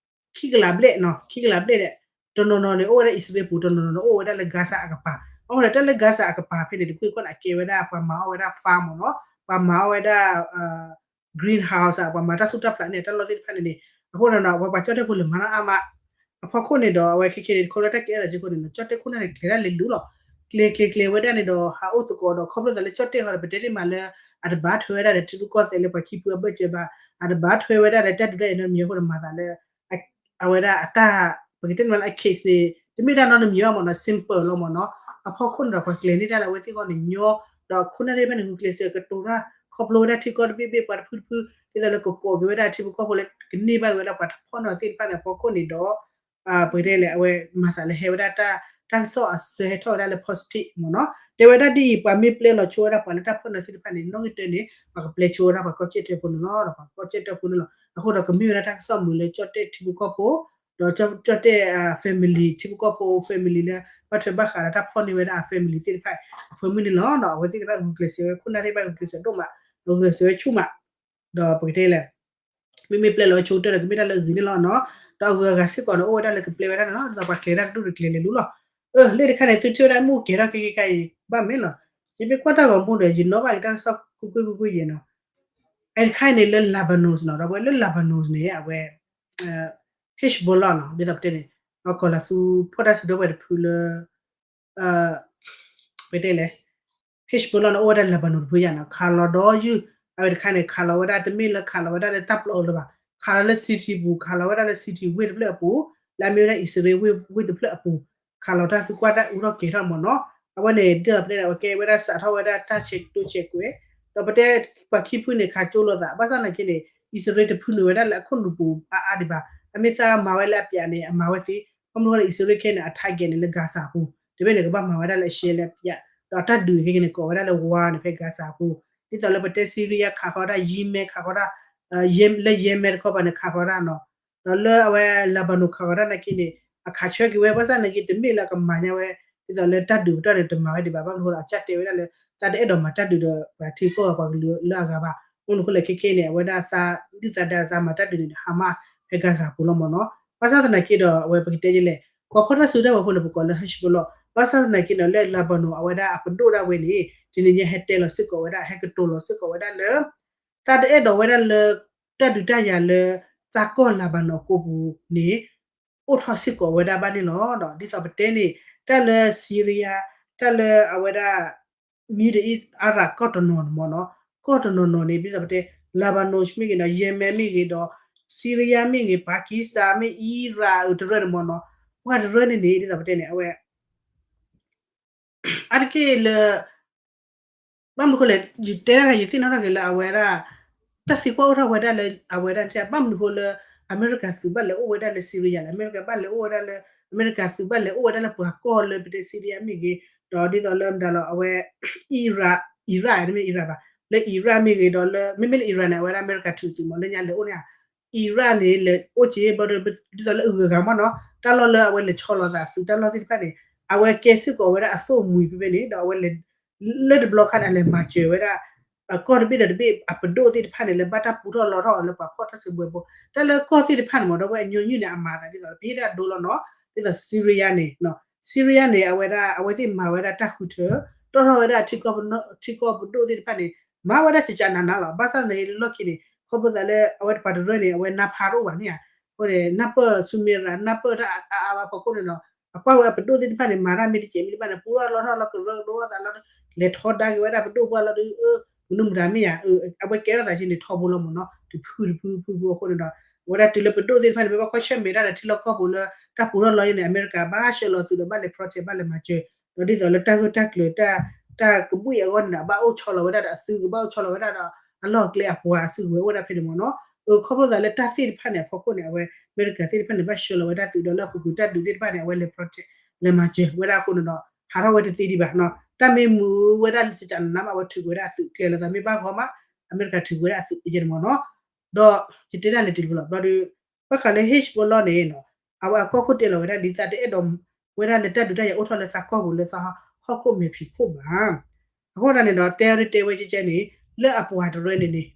ခံကလးဘျဲၣ်နီၤ ခံကလးဘျဲၣ်ဒီး တနီၤနီၤန့ၣ် အိၣ်ဝဲဒၣ်အံၣ်စရ့လးပူၤ တနီၤနီၤန့ၣ် အိၣ်ဝဲဒၣ်လၢ Gaza အကပၤ အဃိန့ၣ် တၢ်လၢ Gaza အကပၤဖဲန့ၣ် တကွ့ၢ်ကွၢ်န့ၣ် အကဲဝဲဒၣ် ပှၤမၤအီၣ်ဝဲဒၣ် farm မ့ၢ်နီၤ ပှၤမၤအီၣ်ဝဲဒၣ် greenhouse ပှၤမၤတၢ်သူၣ်တၢ်ဖျးန့ၣ် တၢ်လီၢ်သ့ၣ်တဖၣ်န့ၣ်န့ၣ် အဃိန့ၣ်ဒီး အဝဲပှၤကၠီၣ်တဲၣ်ဖိလဲၤမၤတၢ်အါမး အဖီခိၣ်န့ၣ်ဒီး အဝဲခဲခဲန့ၣ် ခီဖျိတၢ်ကဲအသးစ့ၢ်ကီးန့ၣ် ကၠီၣ်တဲၣ်ခိၣ်နၢ်န့ၣ် ကျဲၤဒၣ်လဲၤလူၤလီၤ ကျဲၤကျဲၤကျဲၤဝဲဒၣ်န့ၣ်ဒီး ဟးအိၣ်သကိးဒီး ခီဖျိသးလၢကၠီၣ်တဲၣ်ဃီဒီး ပတဲတ့ၢ်မးလၢ အတဘါထွဲဝဲဒၣ်ဒီးထံရူၢ်ကီၢ်သဲးလၢပှၤခံဖုအဘၢၣ်စၢၤဘၣ် အတဘါထွဲဝဲဒၣ်ဒီးတၢ်ဒုးတၢ်ယၤနီတမံၤအဃိဒီး မၤသးလၢ အဝဲဒၣ်အတၢ် ပကတဲန့ၣ်မးလၢအ case န့ၣ် တမ့ၢ်တၢ်နီတမံၤဘၣ်မ့ၢ်နီၤ simple လီၤမ့ၢ်နီၤ အဖီခိၣ်န့ၣ်ဒီး ပှၤကျဲၤန့ၢ်တၢ်လၢအဝဲသ့ၣ်အဂီၢ်န့ၣ်ညီ ဒီးခိၣ်နၢ်သ့ၣ်တဖၣ်န့ၣ် ဂုာ်ကျဲးစၢးကတိၤတၢ် ခီဖျိဝဲဒၣ်ထံကီၢ်တဘ့ၣ်ဘ့ၣ် ပှၤတဖုတဖု ဒ်သိးလၢကကိးက့ၤဝဲဒၣ်ထံဖိကီၢ်ဖိလၢ ကန့ၢ်ဘၣ်က့ၤဝဲဒၣ်ပှၤတဖီၣ်နီၤသ့ၣ်တဖၣ်န့ၣ် အဖီခိၣ်န့ၣ်ဒီး ပကတဲလဲၣ် အဝဲမၤသးလၢဟဲဝဲဒၣ်တၢ် တၢ်ကစီၣ်အစၢဟဲထီၣ်ဝဲဒၣ်လၢ positive မ့ၢ်နီၤ တဲဝဲဒၣ်ဒ်အံၤ ပှၤမ့ၢ်ပျဲလီၤဆိဝဲဒၣ်ပှၤလၢတၢ်ဖီၣ်နီၤသ့ၣ်တဖၣ်န့ၣ် နီၣ်ဂံၢ်တၢန့ၣ် ပှၤကပျဲဆိဝဲဒၣ်ပှၤကီၢ်စဲၣ်တၢဖိန့ၣ်လီၤ ဒီးပှၤကီၢ်စဲၣ်တၢဖိန့ၣ်လီၤ အဃိဒီးကမ့ၢ်ဝဲဒၣ်တၢ်ကစီၣ်မုာ်လၢကၠီၣ်တဲၣ်ထံဖိကီၢ်ဖိ ဒီးကၠီၣ်တဲၣ် family ထံဖိကီၢ်ဖိ family လၢ ဘၣ်ထွဲဘၣ်ဃးဒီးတၢ်ဖီၣ်န့ၢ်ဝဲဒၣ်အ family သ့ၣ်တဖၣ် အဖၢမုၢ်န့ၣ်လီၤ ဒီးအဝဲသ့ၣ်တဖၣ်ဂုာ်ကျဲးစၢးဝဲ ခိၣ်နၢ်သ့ၣ်တဖၣ်ဂုာ်ကျဲးစၢးဒိၣ်မး ဂုာ်ကျဲးစၢးဝဲဆူၣ်မး ဒီးပကတဲလဲၣ် မ့မ့ၢ်ပျဲလီၤဝဲဆိကတၢၢ်ဒီး ကမ့ၢ်တၢ်လၢအဂ့ၤန့ၣ်လီၤနီၤ ဒီးအဂုၤအဂၤစ့ၢ်ကီးန့ၣ် အိၣ်ဝဲဒၣ်လၢကပျဲဝဲဒၣ်န့ၣ်လီၤ ဒ်သိးပှၤကျဲၤတၢ်တဒူၣ်တကျဲၤလဲၤလူၤလီၤ လၢတခါန့ၣ် သုထံၣ်ဝဲဒၣ်မ့ၣ်အူကဲၤထီၣ်ခဲကဲခါအံၤ ဘၣ်မ့ၢ်လီၤ ယမ့ၢ်ကွၢ်တၢ်ဂီၤမူဒီး ယနီၣ်ဘၣ်က့ၤတၢ်ကစီၣ်ကွ့ၢ်ကွ့ၢ်ကွ့ၢ်ကွ့ၢ်ယဲၢ်နီၤ အဲတခါအံၤန့ၣ်လၢ Lebanon နီၤ ဒီးဝဲလၢ Lebanon န့ၣ် အဝဲ Hezbollah နီၤ ဒ်သိးပတဲန့ၣ် ပှၤကီၢ်လၤသူဖီၣ်တၢ်စုဒီပုၢ်ဝဲၢ်တဖုလၢ ပတဲလဲၣ် Hezbollah န့ၣ် အိၣ်ဝဲဒၣ် Lebanon တဖုယါနီၤ ခးလီၤဒီးယုၢ် အဝဲတခါန့ၣ် ခးလီၤဝဲဒၣ် တမ့ၢ်လၢခးလီၤဝဲဒၣ်လၢတၢ်ပျီအီၤလၢၤဘၣ် ခးလီၤလၢ city ပူၤ ခးလီၤဝဲဒၣ်လၢ city ဝ့ၢ်တဖျၢၣ်အပူၤ လၢအမ့ၢ်ဝဲဒၣ်အံၣ်စရ့လးဝ့ၢ်တဖျၢၣ်အပူၤ ခးလီၤတၢ်သံကွၢ်တၢ်အူထီၣ်ကဲၤထီၣ်မ့ၢ်နီၤ အဝဲန့ၣ် ဒ်သိးပတဲန့ၣ် အဝဲကဲဝဲဒၣ်စးထီၣ်ဝဲဒၣ်တၢ်ဆဲးကျိးဆဲးကွဲး ဒီးပတဲပှၤခံဖုန့ၣ် ခးကၠိလိာ်သး ဘၣ်ဆၣ်သနာ်က့န့ၣ် အံၣ်စရ့လးတဖုနုာ်ဝဲဒၣ်လၢအခိၣ်နူာ်ပူၤအါအါဒံးဘၣ် အမ့ၢ်သးမၤဝဲလၢအပျးန့ၣ် အမၤဝဲသ့ ဘၣ်မနုၤဃိလၢအံၣ်စရ့လးခဲန့ၣ် အ target န့ၣ်လၢ Gaza အပူၤ တဘ့ၣ်န့ၣ် ကဘၣ်မၤဝဲဒၣ်လၢအရှဲလၢအပျး ဒီးတၢ်ဒုးခဲက့ၤန့ၣ် ကိးဝဲဒၣ်လၢ war န့ၣ် ဖဲ Gaza အပူၤ ဒ်သိးလၢပတဲ Syria ခးဃီတၢ် Yemen ခးဃီတၢ် လၢ Yemen တခီပၤန့ၣ် ခးဃီတၢ်နီၤ ဒီးလၢအဝဲ Lebanon ခးဃီတၢ်နာ်က့န့ၣ် အခးဆၢက့ၤဝဲ ဘၣ်ဆၣ်နာ်က့ တမ့ၢ်လၢအကမၤညါဝဲ ဒ်သိးလၢတၢ်ဒုးပတီၢ်န့ၣ် တမၤဝဲဒံးဘၣ် ဘၣ်မနုၤဃိလၢအကၢ်တဲဝဲဒၣ်လၢ သးတအဲၣ်ဒိးမၤတၢ်ဒုးဒီး ပှၤထံကီၢ်ပှၤကလုာ်လၢအဂၤဘၣ် ဘၣ်မနုၤဃိလၢခဲခဲန့ၣ် အဝဲဒၣ်သးဒုၣ်သးဒါသးမၤတၢ်ဒုးန့ၣ် Hamas ဖဲ Gaza အပူၤလီၤမ့ၢ်နီၤ ဘၣ်ဆၣ်သနာ်က့ဒီး အဝဲပကတဲယဲလဲၣ် ပှၤဖီၣ်တၢ်စုကဝဲၤဖိန့ၣ် ပကိးလၢ Hezbollah ဘၣ်ဆၣ်သနာ်က့ဒီး လၢ Lebanon အဝဲဒၣ်အပဒိၣ်ဒၣ်ဝဲန့ၣ် တနံၤညါဟဲတဲလီၤစ့ၢ်ကီးဝဲဒၣ် ဟဲကတိၤလီၤစ့ၢ်ကီးဝဲဒၣ်လၢ သးတအဲၣ်ဒိးဝဲဒၣ်လၢ တၢ်ဒုးတၢ်ယၤလၢ သးကီၢ် Lebanon ကိးပူၤန့ၣ် အိၣ်ထီၣ်စ့ၢ်ကီးဝဲဒၣ်ဘၣ်န့ၣ်လီၤ. ဒီးဒ်သိးပတဲန့ၣ် တၢ်လၢ Syria တၢ်လၢအဝဲဒၣ် Middle East အါရၣ်ကီၢ်တနီၤန့ၣ်မ့ၢ်နီၤ ကီၢ်တနီၤနီၤန့ၣ် ဒ်သိးပတဲ Lebanon မ့ၢ်ဂ့ၤဒီး Yemen မ့ၢ်ဂ့ၤဒီး Syria မ့ၢ်ဂ့ၤ Pakistan မ့ၢ် Iraq အတရၢန့ၣ်မ့ၢ်နီၤ ပှၤတရၢန့ၣ်န့ၣ် ဒ်သိးပတဲန့ၣ် အဝဲ အါတက့ၢ်လၢ ဘၣ်မနုၤဃိလဲၣ် ယတဲဒၣ်ယသ့ၣ်နီၣ်ထီၣ်က့ၤလၢအဝဲဒၣ် တၢ်သံကွၢ်အိၣ်ထီၣ်ဝဲဒၣ်လၢအဝဲဒၣ် ဘၣ်မနုၤဃိလၢ အမဲရကၤသုးဘၣ်လဲၤအိၣ်ဝဲဒၣ်လၢ Syria လဲၣ် အမဲရကၤဘၣ်လဲၤအိၣ်ဝဲဒၣ်လၢ အမဲရကၤသုးဘၣ်လဲၤအိၣ်ဝဲဒၣ်လၢပှၤကီၢ်လၢပတဲ Syria မ့ၢ်ဂ့ၤ ဒီးဒ်သိးလၢမတၤလီၤ အဝဲ Iraq Iraq တမ့ၢ် Iraq ဘၣ် လၢ Iraq မ့ၢ်ဂ့ၤဒီးလၢ မ့မ့ၢ်လၢ Iraq န့ၣ် အဝဲဒၣ်အမဲရကၤထုးသုးမ့ၢ်လၢညါလဲၤအိၣ်န့ၣ် Iraq န့ၣ် လဲၤအိၣ်က့ၤဘျီဒီး ဒ်သိးလၢအဂုၤအဂၤမ့ၢ်နီၤ တၢ်လီၢ်လၢအဝဲလဲၤဆီလီၤသးသုးတၢ်လီၢ်သ့ၣ်တဖၣ်န့ၣ် အဝဲကဲစ့ၢ်ကီးဝဲဒၣ်အသိၣ်မှံၤဖဲဖဲန့ၣ် ဒီးအဝဲလဲၤ လၢတဘျီခါန့ၣ် အလဲၤမၤစၢၤဝဲဒၣ် ကီၢ်တဘ့ၣ်ဒီးတဘ့ၣ်အပဒိၣ်သ့ၣ်တဖၣ်န့ၣ် လၢဘၣ်တၢ်ပူထီၣ်လီထီၣ်အီၤလၢပှၤဖီၣ်တၢ်စုကဝဲၤဖိ တၢ်လၢကီၢ်သ့ၣ်တဖၣ်န့ၣ်မ့ၢ်ဒီး အဝဲအညီနုၢ်န့ၣ် အမၤသးဒ်သိး ပဟ့ၣ်တၢ်ဒိလီၤနီၤ ဒ်သိး Syria န့ၣ် Syria န့ၣ် အဝဲဒၣ် အဝဲသ့ၣ်မၤဝဲဒၣ်တၢ်ဃုထၢ တီၣ်ထီၣ်ဝဲဒၣ် ထံကီၢ်ပဒိၣ်သ့ၣ်တဖၣ်န့ၣ် မၤဝဲဒၣ်ကကနးနးလီၤ ဘၣ်ဆၣ်သနာ်က့လၢလီၢ်ခံန့ၣ် ခီဖျိသးလၢ အဝဲပှၤတရၢန့ၣ် အဝဲနၢ်ဖးတအိၣ်ဘၣ်န့ၣ်ဧါ အဃိန့ၣ် နၢ်ပၢၢ်ဆူမဲရၤ နၢ်ပၢၢ်တၢ်အါအါဘၣ်ဖီခိၣ်န့ၣ်ဒီး အကွၢ်ဝဲအပဒိၣ်သ့ၣ်တဖၣ်န့ၣ် မၤတၢ်မ့ၢ်တကဲးမ့ၢ်တဘၣ်န့ၣ် ပူထီၣ်လီထီၣ်လီၤ ကရၢကရိသးလီၤ လဲၤထီဒါက့ၤဝဲဒၣ်ပဒိၣ်ပှၢ်လီၤဒီး မနုၤမတၤမ့ၢ်ဧါ အဝဲကဲထီၣ်သးက့န့ၣ်ထီဘိလီၤမ့ၢ်နီၤ တဖုတဖုတဖုတဖုအဃိန့ၣ်ဒီး အဝဲဒၣ်တုၤလၢပဒိၣ်သ့ၣ်တဖၣ်န့ၣ် ပဘၣ်ကွၢ်ဆၢၣ်မဲာ်တၢ်ဒီးထံလီၢ်ကီၢ်ပူၤလၢတၢ်ပူထီၣ်လီၤအံၤန့ၣ် အမဲရကၤဘၣ်ဆှၢလီၤသုးဒီးဘၣ်လဲၤ protect ဘၣ်လဲၤမၤစၢၤ ဒီးဒ်သိးလၢတၢ်ဂၢၢ်တၢ်ကျၢၤ တၢ်ကဘှံၣ်အဂီၢ်န့ၣ်ဒီး ဘၣ်အိၣ်ဆီလီၤဝဲဒၣ်ဒီးအသုးကဘၣ်အိၣ်ဆီလီၤဝဲဒၣ်ဒီး အလီၢ်အကျဲအပှၤအစုကဝဲၤအိၣ်ဝဲဒၣ်ဖဲန့ၣ်မ့ၢ်နီၤ ခီဖျိသးလၢတၢ်သ့ၣ်တဖၣ်န့ၣ်အဖီခိၣ်န့ၣ် အဝဲအမဲရကၤသ့ၣ်တဖၣ်န့ၣ် ဘၣ်ဆှၢလီၤဝဲဒၣ်သုးဒီးလၢအပူၤကွံာ်တၢ်ဒုးသ့ၣ်တဖၣ်န့ၣ် အဝဲလဲၤ protect လဲၤမၤစၢၤဝဲဒၣ်အဃိန့ၣ်ဒီး ဟးထီၣ်ဝဲတသ့ဒံးဘၣ်နီၤ တၢ်မ့ၢ်မုာ်ဝဲဒၣ်လၢကကနးနးမး အဝဲထုးကွံာ်ဝဲဒၣ်အသုးကျဲလီၤသးမ့ၢ်ဘၣ်ဂီၢ်မး အမဲရကၤထုးကွံာ်ဝဲဒၣ်အသုးအယဲၢ်န့ၣ်မ့ၢ်နီၤ ဒီးယတဲဒၣ်လဲၤတုၤလီၤ ဘျီဒီး ဘၣ်ဃးလၢ Hezbollah န့ၣ်နီၤ အဝဲအကီၢ်ခိၣ်တဲလီၤဝဲဒၣ်လံ သးတအဲၣ်ဒိးဝဲဒၣ်လၢတၢ်ဒုးတၢ်ယၤအိၣ်ထီၣ်လၢသးကီၢ်ပူၤလၢသးဟီၣ်ခိၣ်မဲာ်ဖံးခိၣ်ဘၣ် အဃိသတးန့ၣ်ဒီး တဲအီၤဒ်တဲဝဲကဲကဲန့ၣ် လၢအပှၤတရၢန့ၣ်န့ၣ်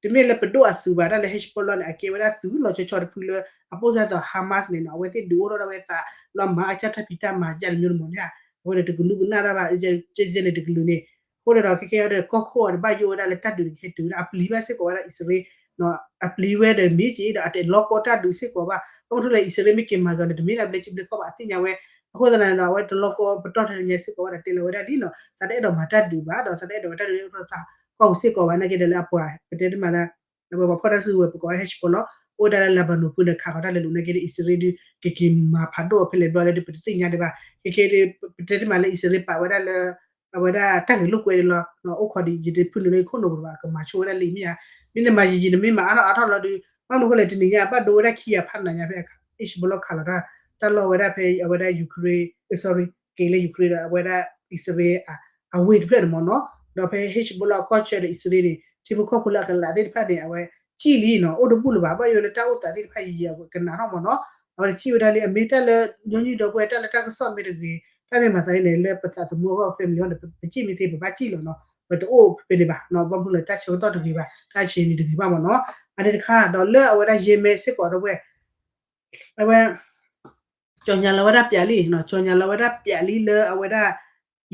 တမ့ၢ်လၢပဒိၣ်အသုးဘၣ် တၢ်လၢ Hezbollah န့ၣ် အကဲဝဲဒၣ်သုးလီၤဆီဆီတဖုလၢ အပိၢ်စၢ်သိး Hamas န့ၣ်နီၤ အဝဲသ့ၣ်ဒုးအိၣ်ထီၣ်ဒၣ်ဝဲသးလီၤမၤအကစၢ်တၢ်ဖံးတၢ်မၤယါတမျိုးတမံၤန့ၣ် အဝဲန့ၣ်တကနူးကနၣ်တၢ်ဘၣ် ကဲကဲန့ၣ်တကလုာ်န့ၣ် အဃိန့ၣ်ဒီး ခဲကဲအီၤဒီး ကီၢ်ခိၣ်အီၤဒီး ဘၣ်ယိၣ်ဝဲဒၣ်လၢတၢ်ဒုးန့ၣ် ကဟဲတုၤဝဲဒၣ် အပျံၤဘၣ်စ့ၢ်ကီးဝဲဒၣ်အံၣ်စရ့လး အပျံၤဝဲဒီးမ့ၢ်က့ၤဒီး အတလီၤကီတၢ်ဒုးစ့ၢ်ကီးဘၣ် ဘၣ်မနုၤလဲၣ် အံၣ်စရ့လးမ့ၢ်က့ၤမၤစၢၤန့ၣ် တမ့ၢ်ဒၣ်ဘျဲၣ်ကံဘျဲၣ်ကီဘၣ် အသ့ၣ်ညါဝဲ အဃိသတးန့ၣ်ဒီး အဝဲတလီၤကီပတီၢ်ထဲလၢညါစ့ၢ်ကီးဘၣ်ဒီး တဲလီၤဝဲဒၣ်လံနီၤ သးတအဲၣ်ဒိးမၤတၢ်ဒုးဘၣ်ဒီး သးတအဲၣ်ဒိးဝဲတၢ်ဒုးအိၣ်ထီၣ်သးကီၢ်ပူၤစ့ၢ်ကီးဘၣ် နာ်က့ဒီးလၢအပှၤ ပတဲတမံၤလၢ အဝဲပှၤဖီၣ်တၢ်စုကဝဲၤ ပကိးဝဲ Hezbollah အိၣ်ဝဲဒၣ်လၢ Lebanon ဖုန့ၣ် ခးဃီၤတၢ်လဲၤလိာ်နာ်က့ဒီး အံၣ်စရ့လးဒုး ကက့ၤမၤဖးဒိၣ်အီၤဖဲလဲၣ်ဘျီလဲၣ်ဒီး ပတသ့ၣ်ညါဒံးဘၣ် ခဲကဲဒီး ပတဲတမံၤလၢ အံၣ်စရ့လးပာ်ဝဲဒၣ်လၢ အဝဲဒၣ်တၢ်ဂ့ၢ်လိာ်ကွဲဒ်လီၤ အိၣ်ခိးဒံး ယတဖုနုာ်လၢယခိၣ်နူာ်ပူၤဘၣ် ကမၤဆိဝဲဒၣ်လံမ့ၢ်ဧါ မ့ၢ်နမၤယံာ်ယံာ် နမ့ၢ်မၤအါထီၣ်အါထီၣ်လီၤဒီး ဘၣ်မနုၤဃိလဲၣ် တနံၤညါ ဘၣ်ဒိဝဲဒၣ်ခံဂၤဖးနၤညါဖဲ Hezbollah ခးလီၤတၢ် တၢ်လီၢ်ဝဲဒၣ်ဖဲအဝဲဒၣ် Ukraine sorry က့ၤလၢ Ukraine ဒီးအဝဲဒၣ် အံၣ်စရ့လး အဝ့ၢ်တဖျၢၣ်န့ၣ်မ့ၢ်နီၤ ဒီးဖဲ Hezbollah အကီၢ်ဆၢဒီးအံၣ်စရ့လးန့ၣ် ထံဖိကီၢ်ဖိလၢအကလးသ့ၣ်တဖၣ်န့ၣ် အဝဲစံၣ်လံနီၤ အိၣ်တဘူၣ်လၢၤဘၣ် ဘၣ်ယိၣ်လၢတၢ်အိၣ်သးသ့ၣ်တဖၣ်ယံာ်ယံာ် အဝဲကနၣ်ထီၣ်မ့ၢ်နီၤ အဝဲစံၣ်ဝဲဒၣ်လံ အမ့ၢ်တၢ်လၢညီနုၢ်ဒီပုၢ်ဝဲၢ် တၢ်လၢတၢ်ကစီၣ်မ့ၢ်တဂ့ၤ တၢ်မ့ၢ်မၤသးအံၤန့ၣ် လၢပသးသမူအဂီၢ် family အဂီၢ်န့ၣ် ပစံၣ်မ့ၢ်သ့ ပဘၣ်စံၣ်လီၤနီၤ ပတအိၣ်ဖဲန့ၣ်ဘၣ် ဘၣ်မနုၤလဲၣ် တၢ်ဆၢကတီၢ်တဂ့ၤဘၣ် တၢ်ဆံးန့ၣ်တဂ့ၤဘၣ်မ့ၢ်နီၤ အန့ၣ်တခါ ဒီးလၢအဝဲဒၣ် Yemen စ့ၢ်ကီးဒီပုၢ်ဝဲၢ် အဝဲ ကၠီၤညါလီၤဝဲဒၣ်ပျးလံနီၤ ကၠီၤညါလီၤဝဲဒၣ်ပျးလံလၢအဝဲဒၣ်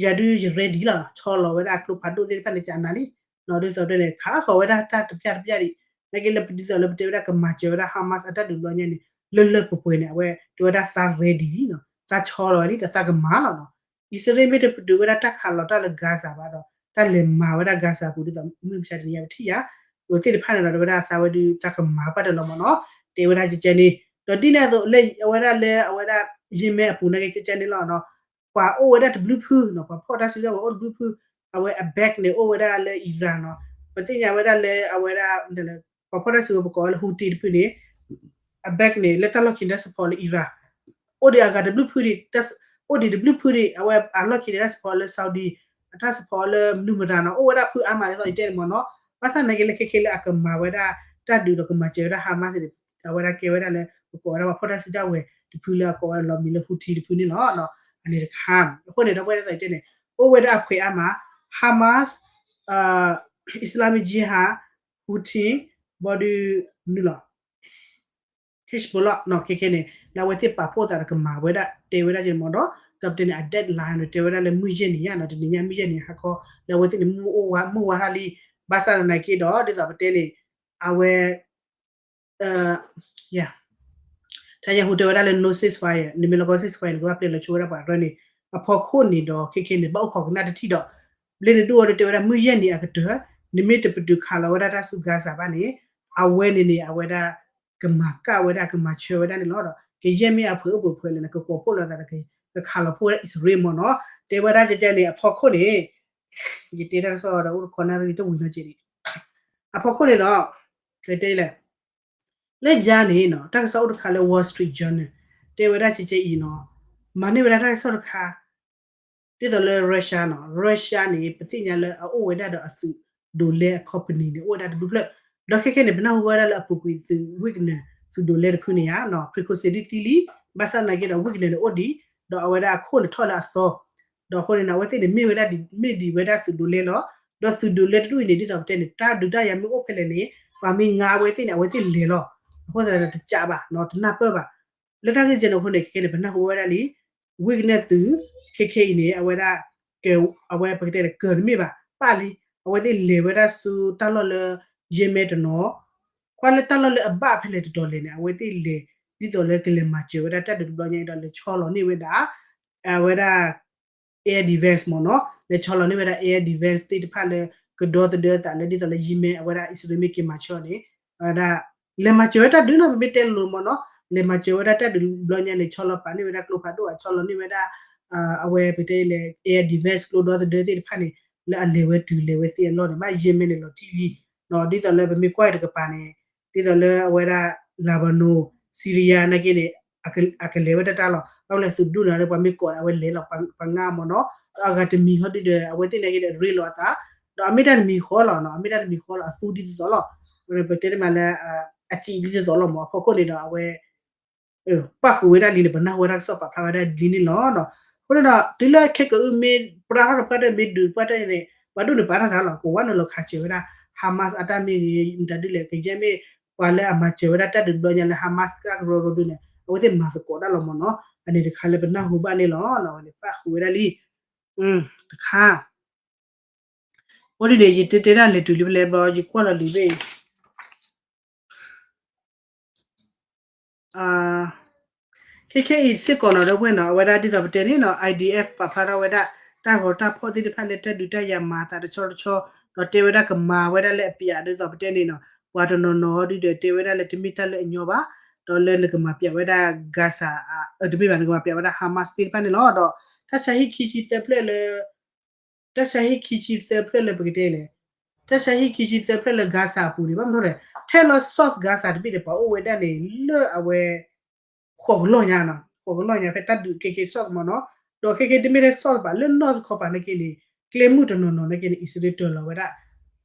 ယၤဒုးယ ready လီၤ ဆီလီၤဝဲဒၣ်အကျိဖးဒိၣ်သ့ၣ်တဖၣ်န့ၣ် ကနၤလံ ဒ်သိးပတဲန့ၣ် ခးဃီၤဝဲဒၣ်တၢ်တပျၢ်တပျၢ်ဒံး နာ်က့လၢဒ်သိးလၢပတဲဝဲဒၣ်ကမၤစၢၤဝဲဒၣ် Hamas အတၢ်ဒုးဘျီညါန့ၣ် လၢလၢပှဲၤပှဲၤန့ၣ် အဝဲတဲဝဲဒၣ်သး ready လံနီၤ, သးဆီလီၤဝဲလံဒီးသးကမၤလီၤနီၤ. အံၣ်စရ့လးမ့ၢ်တပတုာ်ဝဲဒၣ်တၢ်ခးလီၤတၢ်လၢ Gaza ဘၣ်ဒီး တၢ်လဲၤမၤဝဲဒၣ် Gaza ပူၤ ဒ်သိးမုၢ်မဆါတနံၤညါပထံၣ်ယၤ အဝဲသ့ၣ်တဖၣ်န့ၣ်ဒီး တဲဝဲဒၣ်သးဝဲဒုးသးကမၤပှၢ်တၢၢ်လီၤမ့ၢ်နီၤ, တဲဝဲဒၣ်ကဲကဲန့ၣ်, ဒီးဒ်န့ၣ်အသိးလၢအဝဲဒၣ်လၢအဝဲဒၣ် ယဲၢ်မဲအပူၤနာ်က့ ကဲကဲန့ၣ်လီၤနီၤ, ပှၤအိၣ်ဝဲဒၣ်တဘျုးဖုနီၤ, ပှၤဖီၣ်တၢ်စုကဝဲၤအိၣ်တဘျုးဖု, အဝဲအ base န့ၣ် အိၣ်ဝဲဒၣ်လၢ Iran နီၤ, ပသ့ၣ်ညါဝဲဒၣ်လၢအဝဲဒၣ် ပှၤဖီၣ်တၢ်စုကဝဲၤပကိးဝဲလၢ Houthi တဖုန့ၣ် အ base န့ၣ် လၢတၢ်လီၢ်ခံန့ၣ် တၢ် support လၢ Iran, အိၣ်ဒံးအဂၤတဘျုးဖုဒံး, အိၣ်ဒံးတဘျုးဖုဒံး အဝဲအလီၢ်ခံန့ၣ် တၢ် support လၢ Saudi, တၢ် support လၢမနုၤမတၤနီၤ, အိၣ်ဝဲဒၣ်ဖုအါမးဒ်သိးယတဲန့ၣ်မ့ၢ်နီၤ, ဘၣ်ဆၣ်နာ်က့လၢခဲခဲလၢအကမၤဝဲဒၣ် တၢ်ဒုးဒီးကမၤစၢၤဝဲဒၣ် Hamas န့ၣ် အဝဲဒၣ်ကဲဝဲဒၣ်လၢ ပကိးဝဲဒၣ်ပှၤဖီၣ်တၢ်စုကဝဲၤတဖုလၢအကိးဝဲလီၤမံၤလၢ Houthi တဖုန့ၣ်လီၤ. အန့ၣ်တခါ, အဃိန့ၣ် ဒီပုၢ်ဝဲၢ်ဒ်သိးယတဲန့ၣ် အိၣ်ဝဲဒၣ်အဖှဲးအါမး, Hamas, Islamic Jihad, Houthi, ဘီဒုး မနုၤလီၤ Hezbollah နီၤ, ခဲခဲန့ၣ် လၢအဝဲသ့ၣ်ပာ်ဖှိၣ်သးဒီးကမၤဝဲဒၣ် တဲဝဲဒၣ်ကဲန့ၣ်မ့ၢ်ဒီး ဒီးပတဲန့ၣ် အ deadline န့ၣ် တဲဝဲဒၣ်လၢမုၢ်ယဲၢ်နံၤညါနီၤ, တနံၤညါမုၢ်ယဲၢ်နံၤဟါခီ လၢအဝဲသ့ၣ်န့ၣ် မုၢ်အိၣ်ဝါ မုၢ်ဝါထီၣ်လံ, ဘၣ်ဆၣ်သနာ်က့ဒီး ဒ်သိးပတဲန့ၣ် အဝဲ Netanyahu တဲဝဲဒၣ်လၢ no ceasefire န့ၣ်မ့ၢ်လီၤကီ ceasefire န့ၣ် ကဘၣ်ပျဲလီၤဆိဝဲဒၣ်ပှၤအရၢန့ၣ် အဖီခိၣ်န့ၣ်ဒီး ခဲခဲန့ၣ် ဘၣ်အိၣ်ခိးကနၣ်တထံၣ်ဒီး ဘျ့နဒိၣ်အီၤဒီးတဲဝဲဒၣ် မုၢ်ယဲၢ်နံၤအကတၢၢ် နမ့ၢ်တပတုာ်ခးလီၤဝဲဒၣ်တၢ်ဆူ Gaza ဘၣ်န့ၣ် အဝဲန့ၣ်န့ၣ် အဝဲဒၣ် ကမၤကၣ်ဝဲဒၣ် ကမၤဆၢဝဲဒၣ်န့ၣ်လီၤဒီး ကယဲၢ်မ့ၢ်အဖှဲးအိၣ်ပှဲၤဖှဲးလဲၣ်န့ၣ် ကကိးဖှိၣ်လိာ်သးဒီး ကခးလီၤဖှိၣ်ဝဲဒၣ်အံၣ်စရ့လးမ့ၢ်နီၤ, တဲဝဲဒၣ်ကဲကဲန့ၣ် အဖီခိၣ်န့ၣ် ယတဲတၢ်ကစီၣ်ဒီးအိၣ်တခီနၣ်ရံၣ်တဝံၤနီၤက့ၤဒံး အဖီခိၣ်န့ၣ်ဒီး တဲလဲၣ် လၢယါန့ၣ်နီၤ တၢ်ကစီၣ်အိၣ်တခါလၢ Wall Street Journal တဲဝဲဒၣ်ကဲကဲအံၤနီၤ, မၤန့ၢ်ဝဲဒၣ်တၢ်ကစီၣ်တခါ ဒ်သိးလၢ Russia နီၤ, Russia န့ၣ် ပသ့ၣ်ညါလၢအအိၣ်ဝဲဒၣ်ဒီးအသုးဒိးလဲအ company န့ၣ် အိၣ်ဝဲဒၣ်တဘျုးဖျၢၣ်, ဒီးခဲခဲန့ၣ် ပနၢ်ဟူဝဲဒၣ်လၢအပူၤကွံာ်သုး Wagner သုးဒိးလဲတဖုန့ၣ်ဧါနီၤ, Prigozhin ဒ်သံလံ, ဘၣ်ဆၣ်သနာ်က့ဒီး Wagner န့ၣ်အိၣ်ဒံး, ဒီးအဝဲဒၣ်အခိၣ်န့ၣ်ထီၣ်လၢအသီ, ဒီးအဃိန့ၣ်နီၤ အဝဲသ့ၣ်န့ၣ်မ့ၢ်ဝဲဒၣ်ဒ် မ့ၢ်ဒံးဝဲဒၣ်သုးဒိးလဲလီၤ, ဒီးသုးဒိးလဲတဒူၣ်အံၤန့ၣ် ဒ်သိးပတဲန့ၣ် တၢ်ဒုးတၢ်ယၤမ့ၢ်အိၣ်ဖဲလဲၣ်န့ၣ် ပှၤမ့ၢ်ငါအဝဲသ့ၣ်န့ၣ် အဝဲသ့ၣ်လဲၤလီၤ, အဃိသတးဒီးတကးဘၣ်နီၤ တနၢ်ပၢၢ်ဘၣ် လၢတၢ်ဂ့ၢ်ကဲန့ၣ်အဃိန့ၣ် ခဲခဲန့ၣ် ပနၢ်ဟူဝဲဒၣ်လံ Wagner သုး ခဲခဲအံၤန့ၣ် အဝဲဒၣ် ကဲ အဝဲပကတဲလၢကၢၤတမ့ၢ်ဘၣ် ပၣ်လံ, အဝဲသ့ၣ်လဲၤဝဲဒၣ်ဆူတၢ်လီၢ်လၢ ယဲၢ်မဲတနီၤ, ကွၢ်လၢတၢ်လီၢ်လၢအဘၣ်ဖဲလဲၣ်တတီၤလဲၣ်န့ၣ် အဝဲသ့ၣ်လဲၤ ဒ်သိးလၢကလဲၤမၤစၢၤဝဲဒၣ်တၢ်ဒုးတဘျီညါအံၤဒီး လဲၤဆီလီၤန့ၢ်ဝဲဒၣ် အဝဲဒၣ် air defense မ့ၢ်နီၤ, လဲၤဆီလီၤန့ၢ်ဝဲဒၣ် air defense သ့ၣ်တဖၣ်လၢ ကဒီသဒၢသးလၢဒ်သိးလၢယဲၢ်မဲ အဝဲဒၣ်အံၣ်စရ့လးမ့ၢ်က့ၤမၤစၢၤန့ၣ် အဝဲဒၣ် လဲၤမၤစၢၤဝဲတၢ်ဒုးနီၤ ပမ့ၢ်တဲလိၤမ့ၢ်နီၤ, လဲၤမၤစၢၤဝဲဒၣ်တၢ်ဒုးတဘျီညါန့ၣ် ဆီလီၤပာ်န့ၢ်ဝဲဒၣ်ကျိဖးဒိၣ် အဆီလီၤန့ၢ်ဝဲဒၣ် အဝဲပတဲလၢ air defense ကျိဒီသဒၢသ့ၣ်တဖၣ်န့ၣ် လၢအလဲၤဝဲတုၤလဲၤဝဲသ့ၣ်အလီၢ်န့ၣ် ဘၣ်ယဲၢ်မဲန့ၣ်လီၤတံၢ်လံ, ဒ်သိးလၢပမ့ၢ်ကွၢ်တကပၤန့ၣ် ဒ်သိးလၢအဝဲဒၣ် Lebanon, Syria နာ်က့န့ၣ် အကလဲၤဝဲတၢ်တၢ်လီၤ, ဘၣ်မနုၤလဲၣ်သုးဒူၣ်န့ၣ် ပှၤမ့ၢ်ကိးန့ၣ် အဝဲလဲၤလီၤ ပှၤငါမ့ၢ်နီၤ, ဒီးအဂၤတမံၤဟီဒုဒီး အဝဲသ့ၣ်နာ်က့ဒီး ရ့လိာ်အသး, ဒီးအမ့ၢ်တၢ်တမံၤဃီလီၤနီၤ, အမ့ၢ်တၢ်တမံၤဃီလီၤ အသူဒ်သိးသိးလီၤ, ပတဲတမံၤလၢ အစံးဒ်သိးသိးလီၤမ့ၢ် အဖီခိၣ်န့ၣ်ဒီးအဝဲ ပၣ်ဃုာ်ဝဲဒၣ်လံန့ၣ် ပနၢ်ဟူဝဲဒၣ်ကစီၣ်ပာ်ဖျါဝဲဒၣ်လံန့ၣ်လီၤ. အဃိန့ၣ်ဒီး တုၤလၢခဲကအုမ့ၢ်ပြၢထီၣ်တပှၢ်တၢၢ်မ့ၢ်ဒုးပှၢ်တၢၢ်န့ၣ် ပှၤဒိၣ်န့ၣ်ပာ်တၢ်တၢ်လီၤ ကဝဲနုာ်လီၤခးစၢၤဝဲဒၣ် Hamas အတၢ်မ့ၢ်ဂ့ၤ မတၤဒ်လဲၣ် ကယဲၢ်မ့ၢ် ပှၤလၢအမၤစၢၤဝဲဒၣ်တၢ်ဒုးတဘျီညါလၢ Hamas ကရၢကရိဒုန့ၣ် အဝဲသ့ၣ်မၤသကိးတၢ်လီၤမ့ၢ်နီၤ အန့ၣ်တခါလၢပနၢ်ဟူဘၣ်န့ၣ်လီၤ. အဝဲန့ၣ်ပၣ်ဃုာ်ဝဲဒၣ်လံ တခါ အဃိဒ်န့ၣ် ယတတဲတၢ်လဲၤတုၤလံဖဲလဲၣ်ဘျီ ယကွၢ်လီၤလံာ်ဘ့ၣ် ခဲခဲအံၤစ့ၢ်ကီးနီၤ ဒီပုၢ်ဝဲၢ်နီၤ အဝဲဒၣ်ဒ်သိးပတဲန့ၣ်နီၤ IDF ပာ်ဖျါထီၣ်ဝဲဒၣ် တၢ်ဂီၤတၢ်ဖီၣ်သ့ၣ်တဖၣ်လၢတၢ်ဒုးတၢ်ယၤမၤအသးတဆီတဆီ ဒီးတဲဝဲဒၣ်ကမၤဝဲဒၣ်လၢအပျးဒ်သိးပတဲန့ၣ်နီၤ ပှၤတနီၤနီၤဒုဒီးတဲဝဲဒၣ်လၢတမ့ၢ်တၢ်လၢအညီဘၣ် ဒီးလၢနကမၤပျးဝဲဒၣ် Gaza တမ့ၢ်ဘၣ် နကမၤပျးဝဲဒၣ် Hamas သ့ၣ်တဖၣ်န့ၣ်လီၤ. ဒီးတၢ်ဆါဟံၣ်ခံဆံသၢဖျၢၣ်လၢ တၢ်ဆါဟံၣ်ခံဆံသၢဖျၢၣ်လၢပကတဲလဲၣ် တၢ်ဆါဟံၣ်ခံဆံသၢဖျၢၣ်လၢ Gaza အပူၤန့ၣ် ဘၣ်မနုၤလဲၣ် ထဲလီၤ South Gaza တဘ့ၣ်န့ၣ် ပှၤအိၣ်ဝဲဒၣ်န့ၣ် လၢအဝဲ ဃိးကလီၢ်ညါနီၤ ဃိးကလီၢ်ညါဖဲတၢ်ဒုးခဲခဲ South မ့ၢ်နီၤ ဒီးခဲခဲတမ့ၢ်ထဲ South ဘၣ် လၢ North ခီပၤနာ်က့န့ၣ် ကျဲမုၢ်တနီၤနီၤနာ်က့န့ၣ် အံၣ်စရ့လးတၢၤလီၤဝဲဒၣ်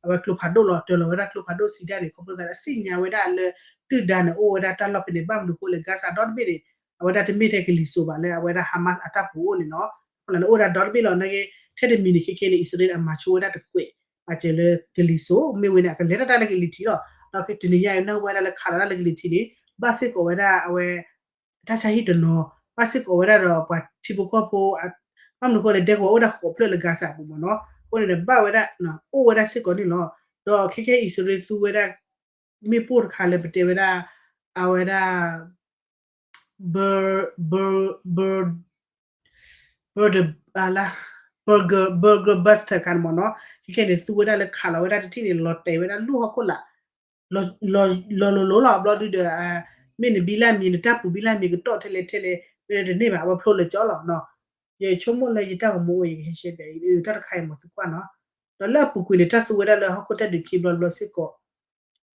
အဝဲကျိဖးဒိၣ်လီၤ တၢၤလီၤဝဲဒၣ်ကျိဖးဒိၣ်စံးတၢ်န့ၣ် ခီဖျိသးလၢအသ့ၣ်ညါဝဲဒၣ်လၢ ဒုၣ်ဒါန့ၣ် အိၣ်ဝဲဒၣ်တၢ်လီၢ်ဖဲန့ၣ် ဘၣ်မနုၤအဃိလဲၣ် Gaza ဒီတဘ့ၣ်န့ၣ် အဝဲဒၣ်တမ့ၢ်ထဲကလံၤစိးဘၣ်လၢအဝဲဒၣ် Hamas အတၢ်ပူၤအိၣ်န့ၣ်နီၤ အဃိန့ၣ် အိၣ်ဝဲဒၣ်ဒီတဘ့ၣ်လီၤနာ်က့ ထဲတမံၤန့ၣ် ခဲခဲန့ၣ် အံၣ်စရ့လးအမၤဆိဝဲဒၣ်တကွဲး မၤစၢၤလၢကလံၤစိး မ့ၢ်ဝဲန့ၣ် အကလဲၤတၢ်တၢ်လၢကလံၤထံးလီၤ ဒီးတနံၤညါအံၤ နၢ်ဟူဝဲဒၣ်လၢခးလီၤတၢ်လၢကလံၤထံးန့ၣ် ဘၣ်စ့ၢ်ကီးဝဲဒၣ်အဝဲ တၢ်ဆါဟံၣ်တနီၤ ဘၣ်စ့ၢ်ကီးဝဲဒၣ်ဒီးပှၤထံဖိကီၢ်ဖိ ဘၣ်မနုၤအဃိလဲၣ် ဒဲကဝီၤအိၣ်ဒၣ်ဃိးဖျၢၣ်လၢ Gaza အပူၤမ့ၢ်နီၤ အဃိန့ၣ်ဒီးဘၣ်ဝဲဒၣ် အိၣ်ဝဲဒၣ်စ့ၢ်ကီးန့ၣ်လီၤ ဒီးခဲခဲအံၣ်စရ့လးသူဝဲဒၣ် မ့ၣ်ပိၢ်တခါလၢပတဲဝဲဒၣ် အဝဲဒၣ် Burger Buster ခါန့ၣ်မ့ၢ်နီၤ, ခဲခဲန့ၣ် သူဝဲဒၣ်လၢခးလီၤဝဲဒၣ်တထံၣ်န့ၣ် လီၤတဲာ်ဝဲဒၣ်လူၢ်ဟီၣ်ခိၣ်လာ် လီၤလိၤလိၤလီၤ ဘျီဒုဒီး မ့ၢ်နဘံလၢမံၤ နတၢ်ပူၤဘံလၢမံၤ ကတီၢ်ထဲလဲၣ်ထဲလဲၣ် မ့ၢ်တန့ၢ်ဘၣ် အဝဲဖျိလၢာ်ကၠီလီၤနီၤ. ယဆိကမိၣ်လၢယတၢ်ဂီၤမူအိၣ် ယကဟဲရှဲပၠးအံၤ တၢ်တခါအံၤမ့ၢ်သုကွၢ်နီၤ. ဒီးလၢအပူၤကွံာ်န့ၣ် တၢ်သူဝဲဒၣ်လၢဟီၣ်ခိၣ်တၢ်ဒုးခံဘျီတဘျီစ့ၢ်ကီး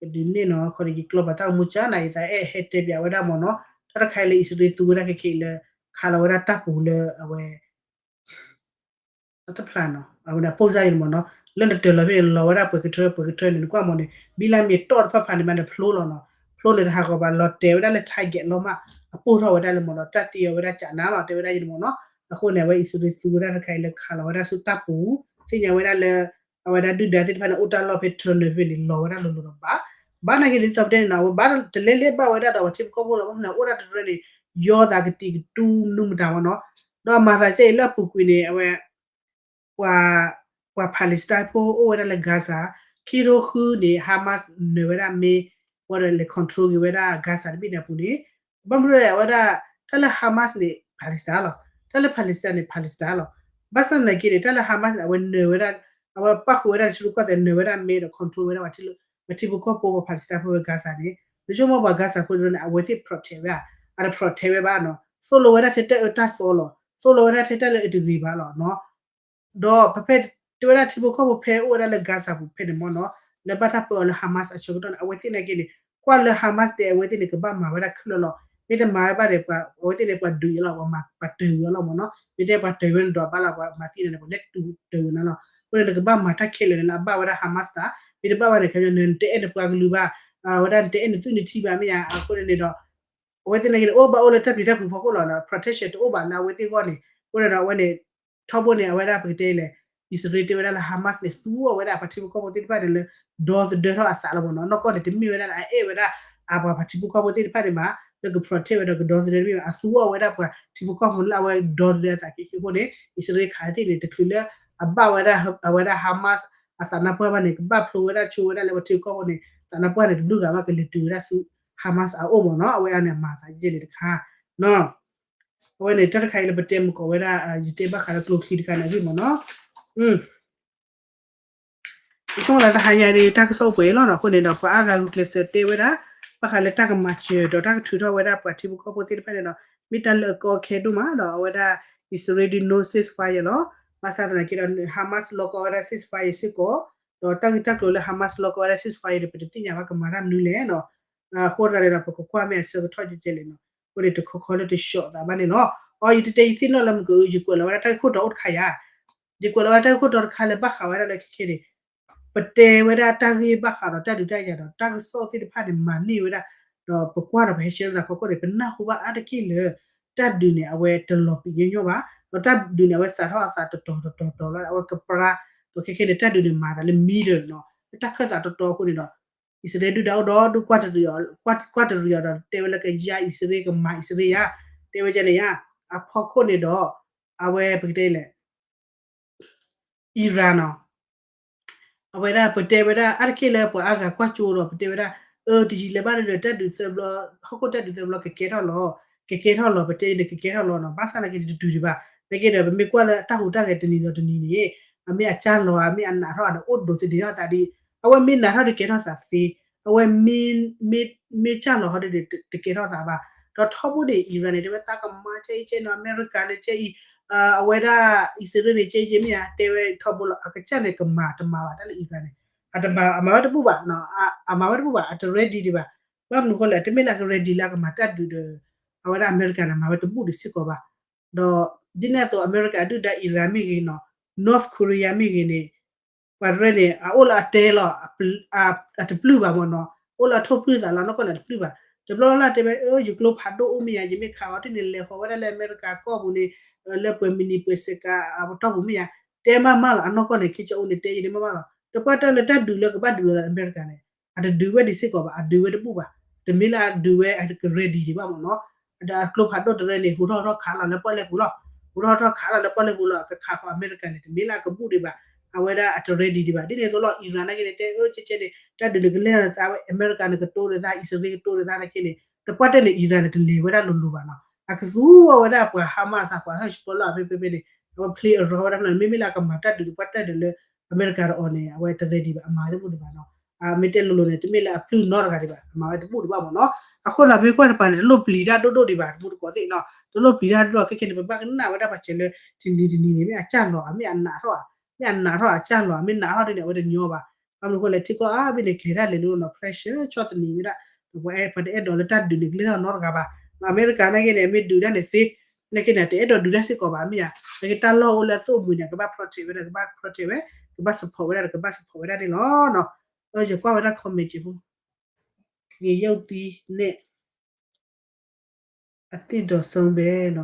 ကဒုးန့ၢ်နီၤ ခီဒီးယကျီပာ်တၢ်ဂီၤမူကၠါနၤ ယသးအဲၣ်ဟဲတဲပၠးဝဲဒၣ်မ့ၢ်နီၤ. တၢ်တခါအံၤလၢအံၣ်စရ့လးသူဝဲဒၣ်ခဲခဲအံၤလၢ ခးလီၤဝဲဒၣ်တၢ်ပူၤလၢအဝဲ အတဖျါနီၤ အဝဲဒၣ်ပိၢ်စၢ်အံၤန့ၣ်မ့ၢ်နီၤ, လၢနတၢၤလီၤဖဲန့ၣ် လီၤဝဲဒၣ်ပှဲၤကထၢပှဲၤကထၢန့ၣ် နကွၢ်မ့ၢ်န့ၣ် ဘံလၢမံၤတီၢ်တဖၣ်ဖၣ်န့ၣ်မးန့ၣ် ဖျိလီၤနီၤ. ဖျိန့ၣ်တဟးဂီၤဘၣ် လီၤတဲာ်ဝဲဒၣ်လၢ target လီၤမး အပိၢ်ထီၣ်ဝဲဒၣ်လၢမ့ၢ်နီၤ တၢ်တ့အီၤဝဲဒၣ်ကၠးနၤလီၤ တဲဝဲဒၣ်အံၤန့ၣ်မ့ၢ်နီၤ. အဃိန့ၣ် အဝဲအံၣ်စရ့လးသူဝဲဒၣ်တခါအံၤလၢခးလီၤဝဲဒၣ်ဆူတၢ်ပူၤ သ့ၣ်ညါဝဲဒၣ်လၢ အဝဲဒၣ်ဒုၣ်ဒါသ့ၣ်တဖၣ်န့ၣ် အိၣ်တၢ်လီၢ်ဖဲ tunnel ဖဲန့ၣ် လီၤဝဲဒၣ်လိၤလိၤဒီးဘၣ် ဘၣ်နာ်က့ဒ်သိးပတဲန့ၣ်နီၤ အဝဲဘၣ်တလဲၤလဲၤဘၣ်ဝဲဒၣ်ဒီးပှၤထံဖိကီၢ်ဖိလီၤ ဘၣ်မနုၤအိၣ်ဒၣ်တရၢန့ၣ် ယီသးကတံာ်ကတူၢ်မနုၤမတၤမ့ၢ်နီၤ. ဒီးအမၤသးကဲအံၤလၢအပူၤကွံာ်န့ၣ် အဝဲ ပှၤ ပှၤ Palestine ဖိအိၣ်ဝဲဒၣ်လၢ Gaza ခံထိဃုန့ၣ် Hamas နၢၤဝဲဒၣ်မ့ၢ် ဝဲဒီးလဲၤ control က့ၤဝဲဒၣ် Gaza တဘ့ၣ်န့ၣ်အပူၤန့ၣ် ဘၣ်မနုၤအဝဲဒၣ် တၢ်လၢ Hamas န့ၣ် Palestine လီၤ. တၢ်လၢ Palestine န့ၣ် Palestine လီၤ. ဘၣ်ဆၣ်သနာ်က့န့ၣ် တၢ်လၢ Hamas န့ၣ် အဝဲနၢၤဝဲဒၣ် အဝဲပၣ်ဃုာ်ဝဲဒၣ်တၢ်ဆူၣ်တၢ်ကီၢ်သဲး နၢၤဝဲဒၣ်မ့ၢ်ဒီး control ဝဲဒၣ်ပှၤထံဖိကီၢ်ဖိ ပှၤ Palestine ဖိဝဲ Gaza န့ၣ် နဆိကမိၣ်ပှၤ Gaza ဖိတရၢန့ၣ် အဝဲသ့ၣ် protect ဝဲ အတ protect ဝဲဘၣ်နီၤ သိၣ်လိဝဲဒၣ်ထဲတၢ်အၢတၢ်သီလီၤ. သိၣ်လိဝဲဒၣ်ထဲတၢ်လၢအတဂ့ၤဘၣ်လီၤနီၤ. ဒီးပဖဲ တဲဝဲဒၣ်ထံဖိကီၢ်ဖိဖဲအိၣ်ဝဲဒၣ်လၢ Gaza ပူၤဖဲန့ၣ်မ့ၢ်နီၤ လၢဘၣ်တၢ်ပၢအီၤလၢ Hamas အဆၢကတီၢ်န့ၣ် အဝဲသ့ၣ်နာ်က့န့ၣ် ကွၢ်လၢ Hamas တဲအဝဲသ့ၣ်န့ၣ် ကဘၣ်မၤဝဲဒၣ်ခဲလၢာ်လီၤ. မ့ၢ်တမၤဝဲဘၣ်န့ၣ် အဝဲသ့ၣ်န့ၣ် ပှၤဒုးအီၤလီၤ ပှၤမၤ ပှၤတၢၤဝံၤအီၤလီၤမ့ၢ်နီၤ. မ့ၢ်တဲပှၤတၢၤဝဲန့ၣ်ဒီးဘၣ်လီၤ ပှၤမၤသံနၤန့ၣ် ပှၤလဲၤတူၢ်တၢၤဝဲနၤလီၤ. အဃိန့ၣ် နကဘၣ်မၤတၢ်ခဲလၢာ်န့ၣ်လၢအဘၣ်ဝဲဒၣ် Hamas သး မ့ၢ်တဘၣ်ဘၣ်န့ၣ် ခဲပညီ နတအဲၣ်နပှၤကလုာ်ဘၣ် ဝဲဒၣ်နတအဲၣ်နသုးနထံဘၣ်မ့ၢ်ဧါ. အဃိန့ၣ်န့ၣ်ဒီး အဝဲသ့ၣ်နာ်က့န့ၣ် အိၣ်ဘၣ်အိၣ်လၢတၢ်ပျံၤတၢ်ဖုးဖီခိၣ်လီၤနီၤ protection တအိၣ်ဘၣ်လၢအဝဲသ့ၣ်အဂီၢ်န့ၣ် အဃိန့ၣ်ဒီးအဝဲန့ၣ် ထီဘိန့ၣ် အဝဲဒၣ်ပကတဲလဲၣ် အံၣ်စရ့လးတဲဝဲဒၣ်လၢ Hamas န့ၣ် သူအီၤဝဲဒၣ်ပှၤထံဖိကီၢ်ဖိသ့ၣ်တဖၣ်န့ၣ်လၢ ဒီသဒၢထီၣ်အသးလီၤမ့ၢ်နီၤ. နီၢ်ကီၢ်န့ၣ် တမ့ၢ်ဝဲဒၣ်လၢအအဲၣ်ဝဲဒၣ် အပှၤထံဖိကီၢ်ဖိသ့ၣ်တဖၣ်န့ၣ်ဘၣ် လၢက protect ဝဲဒီးကဒီသဒၢတမ့ၢ်ဘၣ် အသူအီၤဝဲဒၣ်ပှၤထံဖိကီၢ်ဖိလၢအဝဲဒီသဒၢအသးက့ၤက့ၤအဃိန့ၣ် အံၣ်စရ့လးခးတ့ၢ်န့ၣ် တချုးလၢအဘၣ်ဝဲဒၣ် အဝဲဒၣ် Hamas အသးနါပှၢ်ဘၣ်န့ၣ် ကဘၣ်ဖျိဝဲဒၣ်ဆိဝဲဒၣ်လၢပှၤထံဖိကီၢ်ဖိန့ၣ် သးနါပှၢ်န့ၣ် တဘျုးဂၤဘၣ်ကလဲၤတုၤဝဲဒၣ်ဆူ Hamas အအိၣ်မ့ၢ်နီၤ. အဝဲအါန့ၣ်အမၤသးယဲၢ်န့ၣ်တခါ အဝဲန့ၣ် တၢ်တခါအံၤလၢပတဲမုၢ်ကီးဝဲဒၣ် ယတဲဘၣ်ဃးလၢကျိချံတခါန့ၣ်အဂ့ၢ်မ့ၢ်နီၤ. ယဆိကမိၣ်လၢတဟါညါဒီး တၢ်ကစီၣ်အိၣ်ပှဲၤလီၤနီၤ. အဃိန့ၣ်ဒီး ပှၤအါဂၤဂုာ်ကျဲးစၢးတဲဝဲဒၣ် ဘၣ်ဃးလၢတၢ်ကမၤစၢၤဒီးတၢ်ကထုးထီၣ်ဝဲဒၣ်ပှၤထံဖိကီၢ်ဖိသ့ၣ်တဖၣ်န့ၣ်ဒီး မ့ၢ်တၢ်လၢအကီအခဲဒိၣ်မးဒီး အဝဲဒၣ် အံၣ်စရ့လးဒုး no ceasefire လီၤ. ဘၣ်ဆၣ်သနာ်က့ဒီး Hamas လီၤကီဝဲဒၣ် ceasefire စ့ၢ်ကီး ဒီးတၢ်ဂ့ၢ်တၢ်ကျိၤလၢ Hamas လီၤကီဝဲဒၣ် ceasefire ဒီး ပတသ့ၣ်ညါဘၣ်ကမၤတၢ်မနုၤလဲၣ်နီၤ. အဃိသတးန့ၣ်ဒီး ပကကွၢ်မ့ၢ်အဆၢကထီၣ်ကဲကဲလဲၣ်နီၤ. အဃိန့ၣ် တခီခီလၢတဆှီးသးဘၣ်န့ၣ်လီၤ. အီ ယတတဲယသ့ၣ်နီၣ်လၢမုၢ်က ယကွဲးလီၤဝဲဒၣ်တၢ်ဂ့ၢ်ခိၣ်တီအိၣ်တခါယါ ယကွဲးလီၤဝဲဒၣ်တၢ်ဂ့ၢ်ခိၣ်တီတခါလၢဘၣ်ဃးဝဲဒၣ်လၢခဲခဲန့ၣ် ပတဲဝဲဒၣ်တၢ်ဂ့ၢ်ဘၣ်ဃးဒီးတၢ်ဒုးတၢ်ယၤဒီး တၢ်ကစီၣ်သ့ၣ်တဖၣ်န့ၣ် မၤန့ၢ်ဝဲဒၣ် ဒီးပကွၢ်ဒီးပဟဲရှဲလိာ်သးဖီခိၣ်န့ၣ် ပနၢ်ဟူဘၣ်အါတက့ၢ်လၢ တၢ်ဒုးန့ၣ် အဝဲတလီၤပံာ်ညီညီဘၣ် ဒီးတၢ်ဒုးန့ၣ် အဝဲစးထီၣ်အသးတတီၤတတီၤတတီၤလီၤ အဝဲကပြါ ဒီးခဲခဲန့ၣ် တၢ်ဒုးန့ၣ်မၤသးလၢမံဒီးနီၤ လၢတၢ်ခၢၣ်သးတတီၤအဃိန့ၣ်ဒီး အံၣ်စရ့လးဒုၣ်ဒါအိၣ်ဒီးဒုးကွၢ်တရံးအီၤ ကွၢ်တရံးအီၤဒီးတဲဝဲလၢကယါအံၣ်စရ့လး ကမၤအံၣ်စရ့လးယါ တဲဝဲဒ်န့ၣ်ယါ အဖီခိၣ်န့ၣ်ဒီး အဝဲပကတဲလဲၣ် Iran နီၤ အဝဲဒၣ်ပတဲဝဲဒၣ် အါတက့ၢ်လၢပှၤအါဂၤကွၢ်ကၠိဒီး ပတဲဝဲဒၣ် အၢ တယံာ်လၢၤဘၣ်ဒီး တၢ်ဒုးသၢဘျီ ဟီၣ်ခိၣ်တၢ်ဒုးသၢဘျီ ကကဲထီၣ်လီၤ ကကဲထီၣ်လီၤ ပတဲန့ၣ် ကကဲထီၣ်လီၤနီၤ ဘၣ်ဆၣ်သနာ်က့န့ၣ် တတုၤဒံးဘၣ် နာ်က့ဒီး ပမ့ၢ်ကွၢ်လၢတၢ်ဟူးတၢ်ဂဲၤတနံၤဒီးတနံၤန့ၣ် အမ့ၢ်အကၢ်လီၤဧါ မ့ၢ်အနးထီၣ်ဧါန့ၣ် အိၣ်ဒိးသဒ့ထီၣ်သးဒ် အဝဲမ့ၢ်နးထီၣ်ဒီးကဲထီၣ်သးသ့ အဝဲမ့ၢ် မ့ၢ်ကၢ်လီၤဟီဒ်န့ၣ် တကဲထီၣ်သးဘၣ် ဒီးထီဘိန့ၣ် Iran န့ၣ် တဲဝဲသးကမၤကဲအံၤကဲနီၤ အမဲရကၤန့ၣ်ကဲအံၤ အဝဲဒၣ် အံၣ်စရ့လးန့ၣ် ကဲအံၤကဲမ့ၢ်ဧါ တဲဝဲထီဘိလီၤ အကစၢ်န့ၣ် ကမၤတမၤဘၣ်တၢ်လၢ Iran န့ၣ် အတမၤ အမၤဝဲတဘူၣ်ဘၣ် အမၤဝဲတဘူၣ်ဘၣ် အတ ready ဒံးဘၣ် ဘၣ်မနုၤဃိလဲၣ် တမ့ၢ်လၢအက ready လၢအကမၤတၢ်ဒုးဒီး အဝဲဒၣ်အမဲရကၤန့ၣ် မၤဝဲတဘူၣ်ဒံးစ့ၢ်ကီးဘၣ် ဒီး ဒ်န့ၣ်အသိး အမဲရကၤဒုၣ်ဒါ Iran မ့ၢ်ဂ့ၤနီၤ North Korea မ့ၢ်ဂ့ၤန့ၣ် ပှၤတရၢန့ၣ် အအိၣ်လၢအတဲလီၤ အတပျုၢ်ဘၣ်မ့ၢ်နီၤ အိၣ်လၢအထိၣ်ပျုၢ်သးလီၤ နီၢ်ကီၢ်န့ၣ်တပျုၢ်ဘၣ် တဘျီလၢ်တဲဝဲ အၢ ယကျိဖးဒိၣ်အိၣ်မ့ၢ်ယါ ယမ့ၢ်ခးအီၤတန့ၣ် လဲၤဃီၤဝဲဒၣ်လၢအမဲရကၤကီၢ်ပူၤန့ၣ် လၢပှဲၤမံၤနံၤပှဲၤစဲးကးအပတီၢ်ပူၤမ့ၢ်ယါ တဲမးမးလီၤ အနီၢ်ကီၢ်န့ၣ် ခ့ကၠီအိၣ်န့ၣ် တဲယံၤန့ၣ်မးမးလီၤ တပှၢ်တၢၢ်လၢတၢ်ဒုးလၢကဘၣ်ဒုးလိာ်သးလၢအမဲရကၤန့ၣ် အတဒုးဝဲဒံးစ့ၢ်ကီးဘၣ် အဒုးဝဲတဘူၣ်ဘၣ် တမ့ၢ်လၢအဒုးဝဲအက ready ဒံးဘၣ်မ့ၢ်နီၤ ဒီးအကျိဖးဒိၣ်တရၢန့ၣ် ဟူးထီၣ်ထီၣ်ခးလီၤလၢပီၣ်လဲၣ်ပူၤလီၤ ဟူးထီၣ်ထီၣ်ခးလီၤလၢပီၣ်လဲၣ်ပူၤလီၤ အကခးဃီၤအမဲရကၤန့ၣ် တမ့ၢ်လၢအကဘူၣ်ဒံးဘၣ် အဝဲဒၣ်အတ ready ဒံးဘၣ် ဒ်န့ၣ်အသိးလီၤ Iran နာ်က့န့ၣ် တဲအၢကဲကဲန့ၣ် တၢ်ဒုးန့ၣ်ကလဲၤလီၤသး အမဲရကၤန့ၣ်ကတိၤဒီးသး အံၣ်စရ့လးကတိၤဒီးသးနာ်က့န့ၣ် သပှၢ်တၢၢ်န့ၣ် Iran န့ၣ် တလဲၤဝဲဒၣ်လိၤလိၤဘၣ်နီၤ. အကသူအီၤဝဲဒၣ်ပှၤ Hamas ပှၤ Hezbollah ဖဲဖဲဖဲန့ၣ် အဝဲ play a role ဝဲဒၣ်ဖဲန့ၣ် မ့မ့ၢ်လၢအကမၤတၢ်ဒုးန့ၣ် ပှၤတၢၢ်ဒုးလၢအမဲရကၤတအီၤန့ၣ် အဝဲတရ့ဒံးဘၣ် အမၤတဘူၣ်ဒံးဘၣ်နီၤ. မ့ၢ်တဲလိၤလိၤန့ၣ် တမ့ၢ်လၢအပျုၢ်နီတဂၤဒံးဘၣ် အမၤဝဲတဘူၣ်ဒံးဘၣ်မ့ၢ်နီၤ. အဃိဒီး မ့ၢ်ကွၢ်တပၤန့ၣ် တလိၣ်ပျံၤတၢ်ဒိၣ်ဒိၣ်ဒံးဘၣ် တမူတကိးသ့ၣ်နီၤ. တလိၣ်ပျံၤတၢ်ဒိၣ်ဒိၣ် ခဲခဲန့ၣ် ပဘၣ်ကနၣ်ဝဲဒၣ်ပှၤစဲးလၢ တနံၤတနံၤန့ၣ် မ့ၢ်အစၢ်လီၤ မ့ၢ်အနးထီၣ် မ့ၢ်အနးထီၣ်အစၢ်လီၤ မ့ၢ်နးထီၣ်ဒ်န့ၣ် အဝဲတညီဘၣ်. ဘၣ်မနုၤအဃိလဲၣ် ထံကီၢ်အါဘ့ၣ်န့ၣ် ကျဲၤတၢ်လဲၤလိၤနီၤ pressure ဆီၣ်သနံးဝဲဒၣ် ပှၤအဲၣ်ပှၤတအဲၣ်ဒိးလၢတၢ်ဒုးန့ၣ် ကလဲၤထီၣ်နီတဂၤဘၣ်. အမဲရကၤနာ်က့န့ၣ် အမ့ၢ်ဒုးတၢ်န့ၣ်သ့ နာ်က့န့ၣ် တအဲၣ်ဒိးဒုးတၢ်စ့ၢ်ကီးဘၣ် မ့ၢ်ဧါ. နာ်က့တၢ်လီၢ်အိၣ်လၢအသိၣ်အမုာ်န့ၣ် ကဘၣ် protect ဝဲဒၣ် ကဘၣ် protect ဝဲ ကဘၣ် support ဝဲဒၣ် ကဘၣ် support ဝဲဒၣ်န့ၣ်လီၤ. ယကွၢ်ဝဲဒၣ် comment က့ၤဖိ ငရုတ်သီးန့ၣ် အသင့်တော်ဆုံးပဲနီ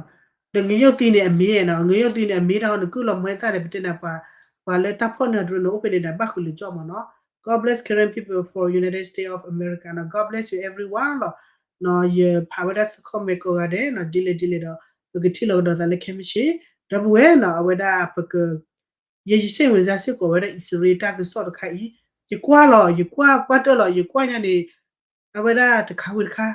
ၤ. ဒီး ငရုတ်သီးန့ၣ် အမ့ၢ်နီၤ ငရုတ်သီးန့ၣ် အမ့ၢ်တၢ်ဟီန့ၣ် ကုၢ်လီၤမွဲသၣ်န့ၣ် ပတဲန့ၣ် ပှၤ ပှၤလၢတၢ်ဖီၣ်န့ၢ်အဒရ့န့ၣ် အိၣ်ဖဲန့ၣ်ဒီး ဘၣ်ဃုာ်လိာ်ကၠီမ့ၢ်နီၤ. God bless Karen people for United States of America နီၤ God bless you everyone လီၤ. ယဖးဝဲဒၣ်သု comment ကိးဂၤဒဲးနီၤ ဒ်လဲၣ်ဒ်လဲၣ်ဒီး ပကထံၣ်လိာ်ကဒီးသးလၢခဲမုၢ်ဆ့ၣ် ဒီပုၢ်ဝဲၢ်နီၤ အဝဲဒၣ်ပက ယဲယစ့ၣ်ဝင်စား စ့ၢ်ကီးဝဲဒၣ်အံၣ်စရ့လးတၢ်ကစီၣ်တခါအံၤ ယကွၢ်လီၤ ယကွၢ်ကွၢ်တၢၢ်လီၤ ယကွၢ်ညါန့ၣ် အဝဲဒၣ်တခါဝံၤတခါ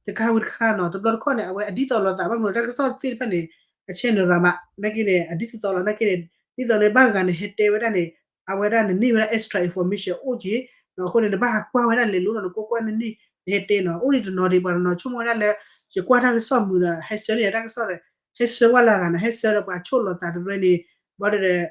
တခါဝံၤတခါနီၤ တဘျီတခီၣ်န့ၣ် အဝဲအဒ်သိးလိာ်သးဘၣ်မနုၤ တၢ်ကစီၣ်သ့ၣ်တဖၣ်န့ၣ် အဆဲနရၤမး နာ်က့န့ၣ် အဒ်သိးသိးလီၤ နာ်က့န့ၣ် ဒ်သိးန့ၣ် ဘၣ်ဂၤနဟဲတဲဝဲဒၣ်န့ၣ် အဝဲဒၣ်နန့ၢ်ဝဲဒၣ် extra information အိၣ်က့ၤ အဃိန့ၣ် နဘၣ်ဟးကွၢ်ဝဲဒၣ်လဲၤလိၤနီၤ နကွၢ်ကွၢ်နန့ၢ် နဟဲတဲနီၤ အိၣ်ဒံးတနီၤဒံး ပှၤတနီၤဆိကမိၣ်ဝဲဒၣ်လၢ ယကွၢ်တၢ်ကစီၣ်မုာ်ဒီး ဟဲဆှၢန့ၢ်ယၤတၢ်ကစီၣ်ဒီး ဟဲဆှၢကွၢ်လၢအဂၤနီၤ ဟဲဆှၢဒီးပှၤဆိၣ်လိာ်သးတရၢန့ၣ် ဘၣ်ဒီး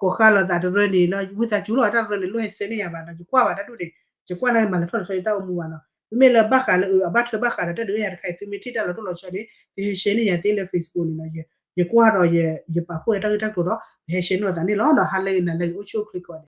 ကိးဃာ်လိာ်သးတရၢန့ၣ်လီၤ ဝံသးစူၤလီၤ တၢ်တရၢန့ၣ် လိၣ်ဟဲဆှၢန့ၢ်ယၤဘၣ်ဒီး ယကွၢ်ဘၣ်တၢ်ဒိၣ်န့ၣ် ယကွၢ်န့ၣ်မၤလၢထီၣ်လီၤဆီယတၢ်အိၣ်မူဘၣ်နီၤ မ့မ့ၢ်လၢဘၣ်ဃးလၢအဘၣ်ထွဲဘၣ်ဃးဒီးတၢ်ဒုးယၤတခါအံၤ သုမ့ၢ်ထံၣ်တၢ်လီၤတိၢ်လီၤဆီန့ၣ် ပဟဲဆှၢန့ၢ်ယၤသ့လၢ Facebook န့ၣ်နီၤ ယကွၢ်ဒီး ယပာ်ဖှိၣ်လၢတၢ်ဂ့ၢ်တၢ်ကျိၤဒီး ပဟဲဆှၢန့ၢ်လိာ်သးန့ၣ်လီၤ ဒီးဟါလၢအဂ့ၤနၤလၢအဂ့ၤ အိၣ်ဆူၣ်အိၣ်ချ့ကိးဂၤ